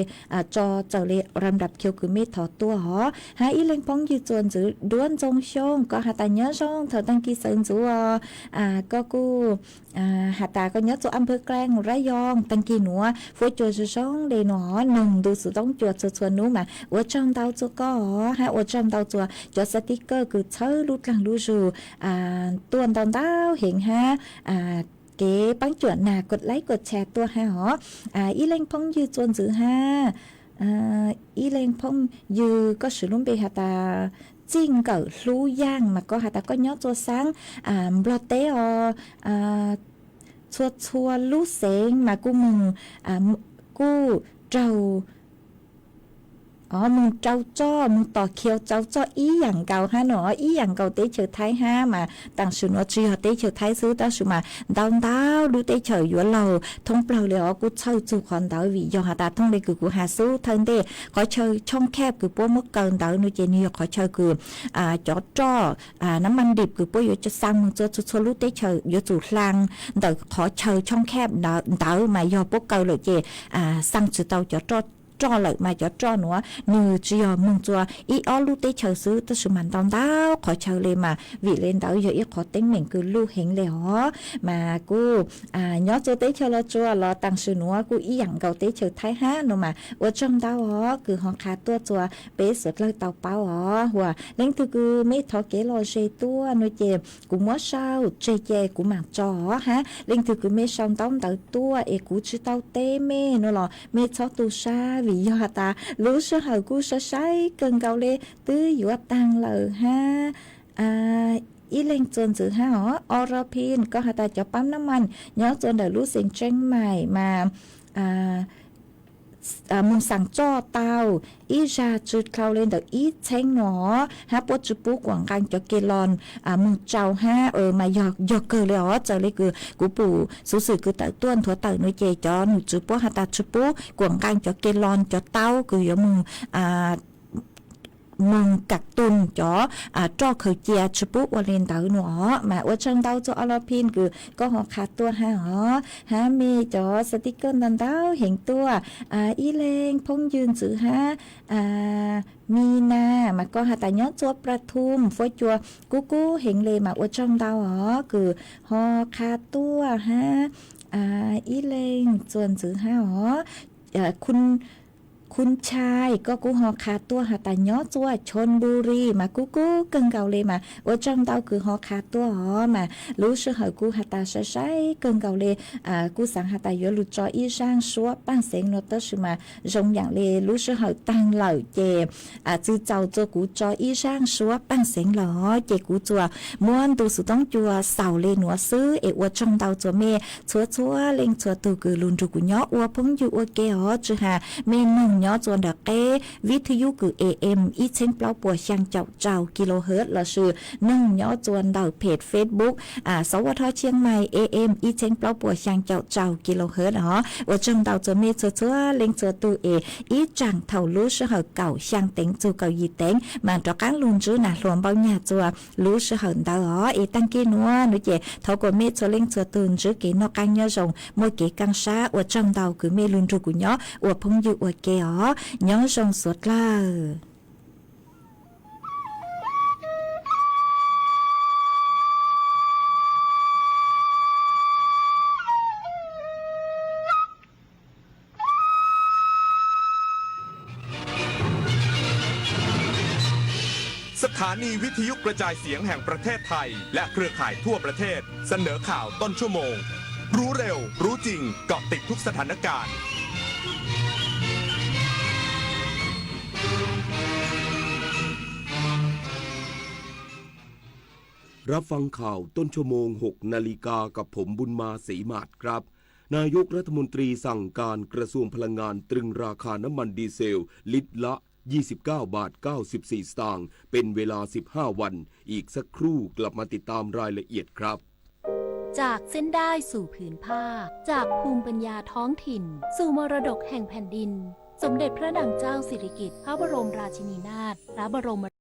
tso txawm le ram nrab khau kws mej thov tuaj os. Hab ib leeg phooj ywg txuas ntxiv Duab Ntxoo Xyooj, koj has tas nyob zoo thaum taag kis sawv ntxuv os. Koj kuj has tas koj nyob txug Amper Klaaj, Rab Yoo, taag kis nuav fuab cua zoo zoo le nuav, noog ntu xuv toob cua txhua txhua nub mas ua tsaug ntau rua koj os hab ua tsaug ntau rua cov sticker kws txhawb lub dlaag lub zug tuaj ntau ntau heev hab kev paab cuam nas kuas like kuas share tuaj hab os. Ib leeg phooj ywg txuas ntxiv hab, ib leeg phooj ywg koj swv lub npe has tas Txij Nkawm Hlub Yaaj mas koj has tas koj nyob txug saav Nplog teb os, txhua txhua lub xeev mas kuj moog, kuj raug moog rau tsoj, moog tom khiau rau tsoj ib yaam nkaus hab no, ib yaam nkaus teb chaws Thaib hab mas taam sim nuav tsi yog teb chaws Thaib xwb tab sis mas ntau ntau lub teb chaws yuav laug thoob plawg le os kuj txhawj txug qhov ntawd vim yog has tas thooj le kws kuv has xub thawj ntej qhov chaw Choob Khej kws puab muab kaw ntawd no ces nwg yog qhov chaw kws cov roj nab maj dib kws puab yuav xa moog txug txhua txhua lub teb chaws yuav tsum hlaa ntawm qhov chaw Choob Khej ntawd mas yog puab kaw lawm ces xa tsi tau cov roj lawm mas cov roj nuav nwg tsi yog moog txug ib ob lub teb chaws xwb tab sis mas ntau ntau qhov chaw le mas vim le ntawd yog ib qhov teeb meem kws luj heev le os. Mas kuj nyob txug teb chaws Los Tsuas los taam sim nuav kuj ib yaam nkaus teb chaws Thaib hab no mas ua tsaug ntau os kws ho qha tuaj rua peb suav dlawg tau paub os. Huas leej twg kws mej thov kev lom zem tuaj no ces kuv muab sau tseg ces kuv maam tso hab. Leej twg kws mej sau ntaub ntawv tuaj es kuv tsi tau teb mej no los mej txhob tu sab vim yog has tas lub sij hawm kuj sai sai kawg nkaus le, twb yuav taag lawm hab. Ib leeg txuas ntxiv hab os, Ora Pin, koj has tas cov paab nab maj nyob rua ntawm lub xeev Tseeb Maim mas moog xaam tsoj tau ib zag tsi dhau le ntawm ib txheeb no hab puab tsi pub kuam nqaa cov ke los moog tsau hab mas yog kawg le os. Txawm le kws kuv pum xuv xwm kws tawm tuaj nthuav tawm no ces cov num tswv puab has tas tsi pub kuam nqaa cov ke los cov taub kws yuav moog moog kam tug cov roj khaws cia tsi pub ua le ntawd no os. Mas ua tsaug ntau rua Ora Pin kws koj ho qha tuaj hab os. Hab mej cov sticker ntau ntau heev tuaj, ib leeg phooj ywg ntxiv hab, Mi Na mas koj has tas nyob rua Prathum fuab cua kub kub heev le mas ua tsaug ntau os kws ho qha tuaj hab. Ib leeg txuas ntxiv hab os, Khun Chai koj kuj ho qha tuaj has tas nyob rua Chonburi mas kub kub kawg nkaus le mas ua tsaug ntau kws ho qha tuaj os. Mas lub sij hawm kuj has tas sai sai kawg nkaus le, kuj xaav has tas yuav lug tso ib zaaj suab paaj xeev no tab sis mas zoo yaam le lub sij hawm taag lawm ces tsi txaus rua kuv tso ib zaaj suab paaj xeev lawm os ces kuv tsuas muab ntu xuv toob cua xaus le nuav xwb es ua tsaug ntau rua mej txhua txhua leej txhua tug kws lug nrug kuv nyob ua phooj ywg ua ke os. Tsi has mej noog nyob rua nram qeb vij thwj yub kws A M ib txheeb plaub puas xyaa caum rau kilohertz lossis noog nyob rua ntawm page Facebook Sov Vaj Thoj Tshiab Mais A M ib txheeb plaub puas xyaa caum rau kilohertz os. Ua tsaug ntau rua mej txhua txhua leej txhua tug es ib tsaam thaum lub sij hawm kaum xyaa teev txug kaum yim teev mas rov qaab lug ntsib nas hluas npau nyag rua lub sij hawm ntawd os. Es taag kis nuav nuav ces thov kuas mej txhua leej txhua tug ntsib kev noj qaab nyob zoo, muaj kev kaaj sab. Ua tsaug ntau kws mej lug nrug kuv nyob ua phooj ywg ua ke os. Nyob zoo suav dlawg. Sถานีวิทยุกระจายเสียงแห่งประเทศไทยและเครือข่ายทั่วประเทศเสนอข่าวต้นชั่วโมง รู้เร็ว รู้จริง เกาะติดทุกสถานการณ์ รับฟังข่าวต้นชั่วโมง หกนาฬิกา กับผมบุญมา ศรีหมาดครับ นายกรัฐมนตรีสั่งการกระทรวงพลังงานตรึงราคาน้ำมันดีเซลลิตรละ ยี่สิบเก้าบาทเก้าสิบสี่สตางค์ เป็นเวลา สิบห้าวัน อีกสักครู่กลับมาติดตามรายละเอียดครับ จากเส้นด้ายสู่ผืนผ้า จากภูมิปัญญาท้องถิ่น สู่มรดกแห่งแผ่นดิน สมเด็จพระนางเจ้าสิริกิติ์ พระบรมราชินีนาถ พระบรม